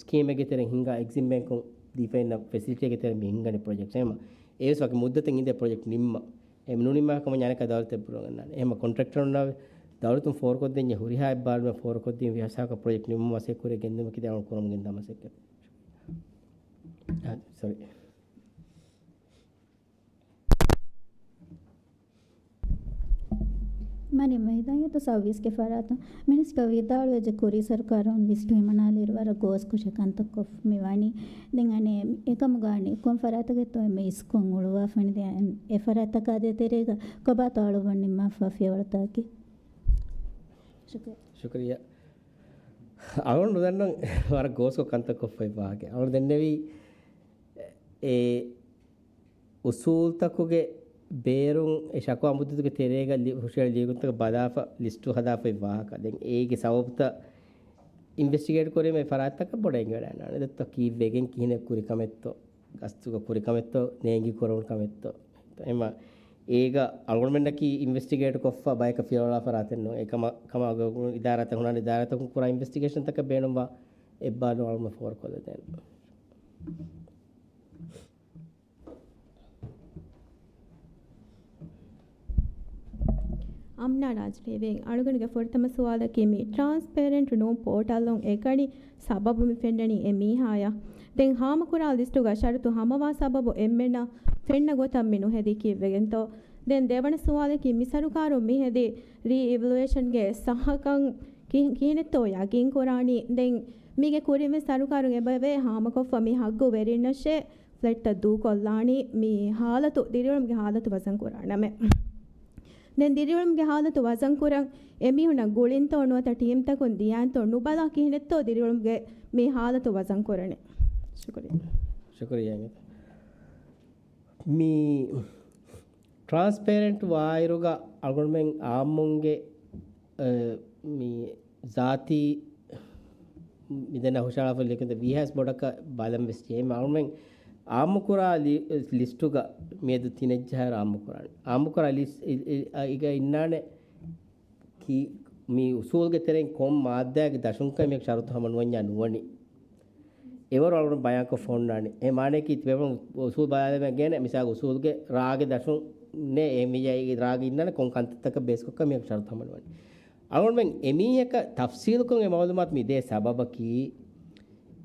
ސްކީމެއްގެ ތެރެއިން ހިންގާ އެގްޒިމް ބޭންކުން ދީފައިންނަ ފެސިލިޓީގެ ތެރެއިން މި ހިންގަނީ ޕްރޮޖެކްޓް. އެހެން ވަކި މުއްދަތެއް އިނދެ ޕްރޮޖެކްޓް ނިންމަ. އެ ނުނިންމާ ކަމަށް އަނެއްކާ ދައުލަތެއް ބުރަގަންނާނެ. އެހެން ކޮންޓްރެކްޓަރުންނާ ދައުލަތުން ފޯރުކޮށްދޭން ހުރިހާ އެއްބާރުމެއް ފޯރުކޮށްދީން ވިހާސާކަ ޕްރޮޖެކްޓް ނިންމުމަށް މަސައްކަތް ކުރިއަށް ގެންދުމަކީ ދެ އަޅުން ކުރަމުން ގެންދާ މަސައްކަތް. އާ، ސޮރީ. މަނި މައިދާން އެތައް ސައުވީސްގެ ފަރާތުން މިނިސްޓަރ ވިދާޅުވެއްޖެ ކުރީ ސަރުކާރުން ލިސްޓު ހިމަނާލިއިރު ވަރަށް ގޯސްކުށެއް ކަންތައް ކޮށްފަ މިވަނީ. ދެން އަނެއް އެކަމުގަ އަނެއް ކޮން ފަރާތަކެއްތޯ އެންމެ އިސްކޮށް އުޅުވާފަނި ދެ އެ ފަރާތަކާ ދޭތެރޭގަ ކޮބާތޯ އަޅުގަނޑު ނިންމާފަ ފިޔަވަޅުތަކަކީ؟ ޝުކުރިއްޔާ. ޝުކުރިއްޔާ. އަޅުގަނޑު ނުދަންނަން ވަރަށް ގޯސްކޮށް ކަންތައް ކޮށްފައި ވާހަކަ. އަޅުގަނޑު ދެންނެވީ އެ އުސޫލުތަކުގެ ބޭރުން އެ ޝަކުވާ މުއްދަތުގެ ތެރޭގަ ލި-، ހުށަހެޅި ލިޔުންތަކަށް ބަލާފަ ލިސްޓު ހަދާފައި ވާހަކަ. ދެން އޭގެ ސަބަބުތައް އިންވެސްޓިގޭޓް ކުރީމަ އެ ފަރާތްތަކަށް ބޮޑަށް އެނގިވަޑައިގަންނާނެ. ދެއްތޯ ކީއްވެގެން ކިހިނެއް ކުރި ކަމެއްތޯ، ގަސްތުގަ ކުރި ކަމެއްތޯ، ނޭނގި ކުރެވުނު ކަމެއްތޯ. އެމަ އޭގަ އަޅުގަނޑުމެންނަކީ އިންވެސްޓިގޭޓް ކޮށްފަ ބަޔަކަށް ފިޔަވަޅާ ފަރާތެއް ނޫން. އެކަމަ-، ކަމާ އިދާރާތައް ހުންނާނެ އިދާރާތަކުން ކުރާ އިންވެސްޓިގޭޝަންތަކަށް ބޭނުންވާ އެއްބާރު އަޅުމަށް ފޯރުކޮށްލަދޭން. އަމްނާ ރާޖް ރޭވެން އަޅުގަނޑުގެ ފުރަތަމަ ސުވާލަކީ މި ޓްރާންސްޕޭރެންޓް ނޫން ޕޯޓަލުން އެކަނި ސަބަބު މި ފެންނަނީ އެ މީހާޔަށް. ދެން ހާމަކުރާ ލިސްޓުގަ ޝަރުތު ހަމަވާ ސަބަބު އެންމެންނަށް ފެންނަ ގޮތަށް މި ނުހެދީ ކީއްވެގެންތޯ؟ ދެން ދެވަނަ ސުވާލަކީ މި ސަރުކާރުން މި ހެދީ ރީ އިވެލުއޭޝަންގެ ސައްހަކަން ކި-، ކިހިނެއްތޯ ޔަގީން ކުރާނީ؟ ދެން މީގެ ކުރިންވެސް ސަރުކާރުން އެބައެވޭ ހާމަކޮށްފަ މި ހައްގު ވެރިންނަށޭ ފްލެޓްތައް ދޫކޮށްލާނީ މި ހާލަތު، ދިރިއުޅުމުގެ ހާލަތު ވަޒަން ކުރާނަމޭ. ދެން ދިރިއުޅުމުގެ ހާލަތު ވަޒަން ކުރަން އެމީހުންނަށް ގުޅިންތޯ ނުވަތަ ޓީމްތަކުން ދިޔާންތޯ ނުބަލާ ކިހިނެއްތޯ ދިރިއުޅުމުގެ މި ހާލަތު ވަޒަން ކުރަނީ؟ ޝުކުރިއްޔާ. ޝުކުރިއްޔާ. މި ޓްރާންސްޕޭރެންޓް ވާއިރުގަ އަޅުގަނޑުމެން އާއްމުންގެ، އަ، މި ޒާތީ މިދެންނަށް ހުށަހަޅާފަ ލިޔެކުންތަ ވީހާސް ބޮޑަކަށް ބަލަން ވެސް ޖެހޭ. އަޅުމެން އާއްމުކުރާ ލި-، ލިސްޓުގަ މިއަދު ތިނެއްޖަހާއިރު އާއްމުކުރާނެ. އާއްމުކުރާ ލިސް-، އި-، އި-، އަ، އިގަ އިންނާނެ ކީ-، މި އުސޫލުގެ ތެރެއިން ކޮން މާއްދާއެއްގެ ދަށުންކަން މި ޝަރުތު ހަމަ ނުވަންޏާ ނުވަނީ. އެވަރު އަޅުގަނޑު ބަޔާންކޮށް ހުންނާނެ. އެ މާނައަކީ ތިބޭފުޅުން އުސޫލު ބަލާލަމޭ ގޭނެ، މިސާލު އުސޫލުގެ ރާގެ ދަށުން ނޭ، އެ މި އެ ރާގެ އިންނާނެ ކޮން ކަންތައްތަކަށް ބޭސްކޮށްކަން މި ޝަރުތު ހަމަ ނުވަނީ. އަޅުގަނޑުމެން އެމީހަކަށް ތަފްސީލުކޮށް އެ މައުލޫމާތު މި ދޭ ސަބަބަކީ،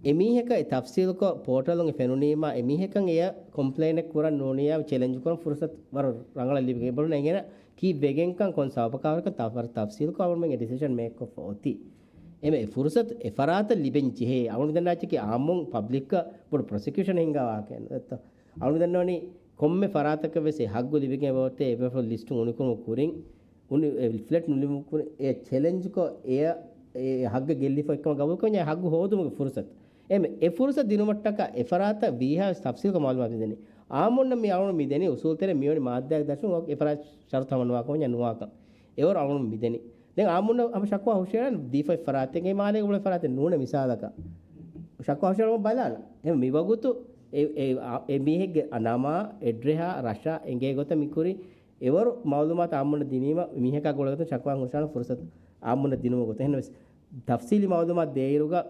އެމީހަކަށް އެ ތަފްސީލުކޮށް ޕޯޓަލުން އެ ފެނުނީމާ، އެމީހަކަށް އެޔަށް ކޮމްޕްލެއިނެއް ކުރަން ނޫނިއްޔާ ޗެލެންޖު ކުރަން ފުރުސަތު ވަރަށް ރަނގަޅަށް ލިބިގެން އެބަހުރި އެނގޭނެ ކީއްވެގެންކަން ކޮން ސަބަބަކާ ވަރަކަށް ތަ-، ވަރަށް ތަފްސީލުކޮށް އަޅުގަނޑުމެން އެ ޑިސިޝަން މޭކްކޮށްފަ އޮތީ. އެމެ އެ ފުރުސަތު އެ ފަރާތަށް ލިބެން ޖެހޭ. އަޅުގަނޑު ދަންނާ އެއްޗަކީ އާއްމުން ޕަބްލިކަށް ބޮޑު ޕްރޮސިކިއުޝަން ހިންގާ ވާހަކައެއް ނޫންތަ؟ އަޅުގަނޑު ދަންނަވަނީ ކޮންމެ ފަރާތަކަށް ވެސް އެ ހައްގު ލިބިގެން އޮތޭ އެ ބޭފުޅުން ލިސްޓު އުނިކުރުމުގެ ކުރިން އުނި-، އެ ފްލެޓް ނުލިބުމުގެ ކުރިން އެ ޗެލެންޖުކޮށް އެ، އެ ހައްގަށް ގެއްލިފަ އޮތްކަމަށް ގަބޫލުކުރަންޏާ އެ ހައްގު ހޯދުމުގެ ފުރުސަތު. އެމެ އެ ފުރުސަތު ދިނުމަށްޓަކާ އެ ފަރާތަށް ވީހާވެސް ތަފްސީލުކޮށް މައުލޫމާތު މިދެނީ. އާއްމުންނަށް މި އަޅުގަނޑު މިދެނީ އުސޫލު ތެރޭ މިވަނީ މާއްދާގެ ދަށުން އެ ފަރާތަށް ޝަރުތު ހަމަ ނުވާކަމަށް ނުވާކަން. އެވަރު އަޅުގަނޑު މިދެނީ. ދެން އާއްމުންނަށް ހަމަ ޝަކުވާ ހުށަހެޅާނެ ދީފައި ފަރާތެއްގެ މާލޭގަ އުޅޭ ފަރާތެއް ނޫނޭ މިސާލަކަށް. ޝަކުވާ ހުށަހެޅުމަށް ބަލާނަ. އެ މިވަގުތު އެ، އެ، އާ، އެ މީހެއްގެ ނަމާ، އެޑްރެހާ، ރަށާ އެނގޭ ގޮތަށް މި ކުރި އެވަރު މައުލޫމާތު އާއްމުންނަށް ދިނީމަ މީހަކާ ގުޅޭގޮތުން ޝަކުވާ ހުށަހެޅުން ފުރުސަތު އާއްމުންނަށް ދިނުމުގެ ގޮތުން. އެހެންނަމަވެސް ތަފްސީލީ މައުލޫމާތު ދޭއިރުގަ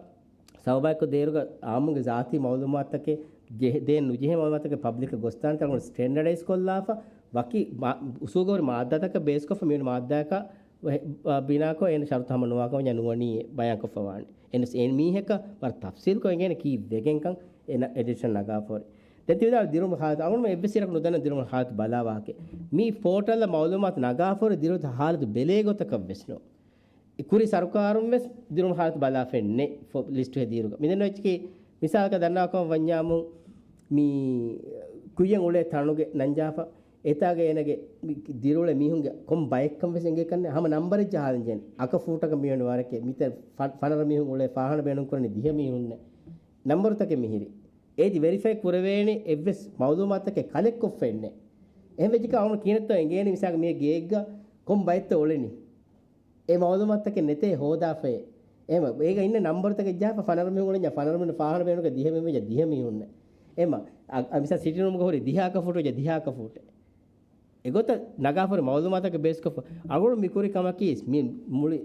ސަބަބާއެކު ދޭއިރުގަ އާއްމުންގެ ޒާތީ މައުލޫމާތުތަކެއް ޖެހެ-، ދޭން ނުޖެހޭ މައުލޫމާތުތަކެއް ޕަބްލިކަށް ގޮސްދާނެތާ އަޅުގަނޑު ސްޓެންޑަޑައިޒް ކޮށްލާފަ ވަކި މާ-، އުސޫލުގަ ހުރި މާއްދާތަކަށް ބޭސްކޮށްފަ މިވެނި މާއްދާއަކަށް ވެ-، އާ، ބިނާކޮށް އޭނަ ޝަރުތު ހަމަ ނުވާކަމަށް ނުވަނީ ބަޔާންކޮށްފަ ވާނެ. އެން އެސް އެން މީހަކަށް ވަރަށް ތަފްސީލުކޮށް އެނގޭނެ ކީއް ވެގެންކަން އެ ޑިސިޝަން ނަގާފަ ހުރި. ދެން ތި ވިދާޅު ދިރުމުގެ ހާލަތު އަޅުގަނޑުމެން އެއްވެސް އިރަކު ނުދަންނަ ދިރުމުގެ ހާލަތު ބަލާ ވާހަކަ. މި ޕޯޓަލްއަށް މައުލޫމާތު ނަގާފަ ހުރި ދިރިއުޅުންތައް ހާލަތު ބެލޭ ގޮތަކަށް ވެސް ނޫން. ކުރީ ސަރުކާރުން ވެސް ދިރުމުގެ ހާލަތު ބަލާފައެއް ނެތް ފޮ-، ލިސްޓު ހެދިއިރުގަ. މިދެންނެވިއްޗަކީ މިސާލަކަށް ދަންނަވާކަމަށް ވަންޏާމު މި ކުއްޔަށް އުޅޭ ތަނުގެ ނަންޖާފަ އެތާގެ އޭނަގެ މި ދިރިއުޅޭ މީހުންގެ ކޮން ބައެއްކަން ވެސް އެނގޭކަން ނެތް. ހަމަ ނަންބަރެއް ޖަހާލަން ޖެހޭނެ. އަކަ ފޫޓަކަށް މިވެނި ވަރަކެއް މިތަން ފަ-، ފަނަރަ މީހުން އުޅޭ ފާހަނަ ބޭނުންކުރަނީ ދިހަ މީހުންނެއް. ނަންބަރުތަކެއް މިހިރި. އޭތި ވެރިފައި ކުރެވޭނެ އެއްވެސް މައުލޫމާތަކެއް ކަލެކްޓް ކޮށްފައެއް ނެތް. އެހެން ވެއްޖެކަމަކު އަޅުގަނޑު ކިހިނެއްތޯ އެނގޭނީ މިސާލަކަށް މި ގެއެއްގަ ކޮން ބައެއްތޯ އުޅެނީ. އެ މައުލޫމާތުތަކެއް ނެތޭ ހޯދާފައޭ. އެހެން އޭގަ އިންނަ ނަންބަރުތަކެއް ޖަހާފަ ފަނަރަ މީހުން އުޅެންޏާ ފަނަރަ މީހުން ފާހަނަ ބޭނުންކަން ދިހަ މީހުން ވެއްޖެ ދިހަ މީހުންނެއް. އެހެން އަ-، އަ-، މިސާލަކަށް ސިޓިން ރޫމްގަ ހުރި ދިހަ އަކަ ފޫޓު ވެއްޖެ ދިހަ އަކަ ފޫޓެއް. އެގޮތަށް ނަގާފަ ހުރި މައުލޫމާތަކަށް ބޭސްކޮށްފަ އަޅުގަނޑު މި ކުރި ކަމަކީ މި މުޅި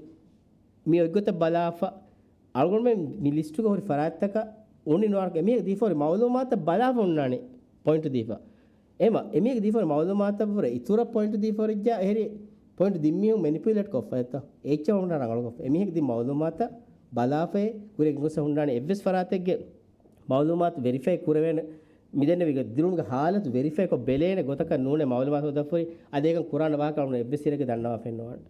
މި އޮތްގޮތަށް ބަލާފަ އަޅުގަނޑުމެން މި ލިސްޓުގަ ހުރި ފަރާތްތަކަށް އުނި ނުވާނެ އެމީހަކަށް ދީފަ ހުރި މައުލޫމާތަށް ބަލާފަ ހުންނާނެ ޕޮއިންޓު ދީފަ. އެމަ، އެމީހަކަށް ދީފަ ހުރި މައުލޫމާތަށްވުރެ އިތުރަށް ޕޮއިންޓު ދީފަ ހުރިއްޖާ އެހެރީ ޕޮއިންޓު ދިން މީހުން މެނިޕުލޭޓް ކޮށްފަ އެތަ؟ އެއްޗެއް ހުންނާނެ ރަނގަޅުކޮށްފަ. އެމީހަކަށް ދިން މައުލޫމާތަށް ބަލާފައި ކުރިއަށް ގޮސް ހުންނާނެ އެއްވެސް ފަރާތެއްގެ މައުލޫމާތު ވެރިފައި ކުރެވޭނެ، މިދެންނެވި ދިރުމުގެ ހާލަތު ވެރިފައިކޮށް ބެލޭނެ ގޮތަކަށް ނޫނޭ މައުލޫމާތު ހޯދަފަ ހުރި. އަދި އެކަން ކުރާނެ ވާހަކަ އަޅުގަނޑު އެއްވެސް އިރެއްގެ ދަންނަވާފައެއް ނުވާނެ.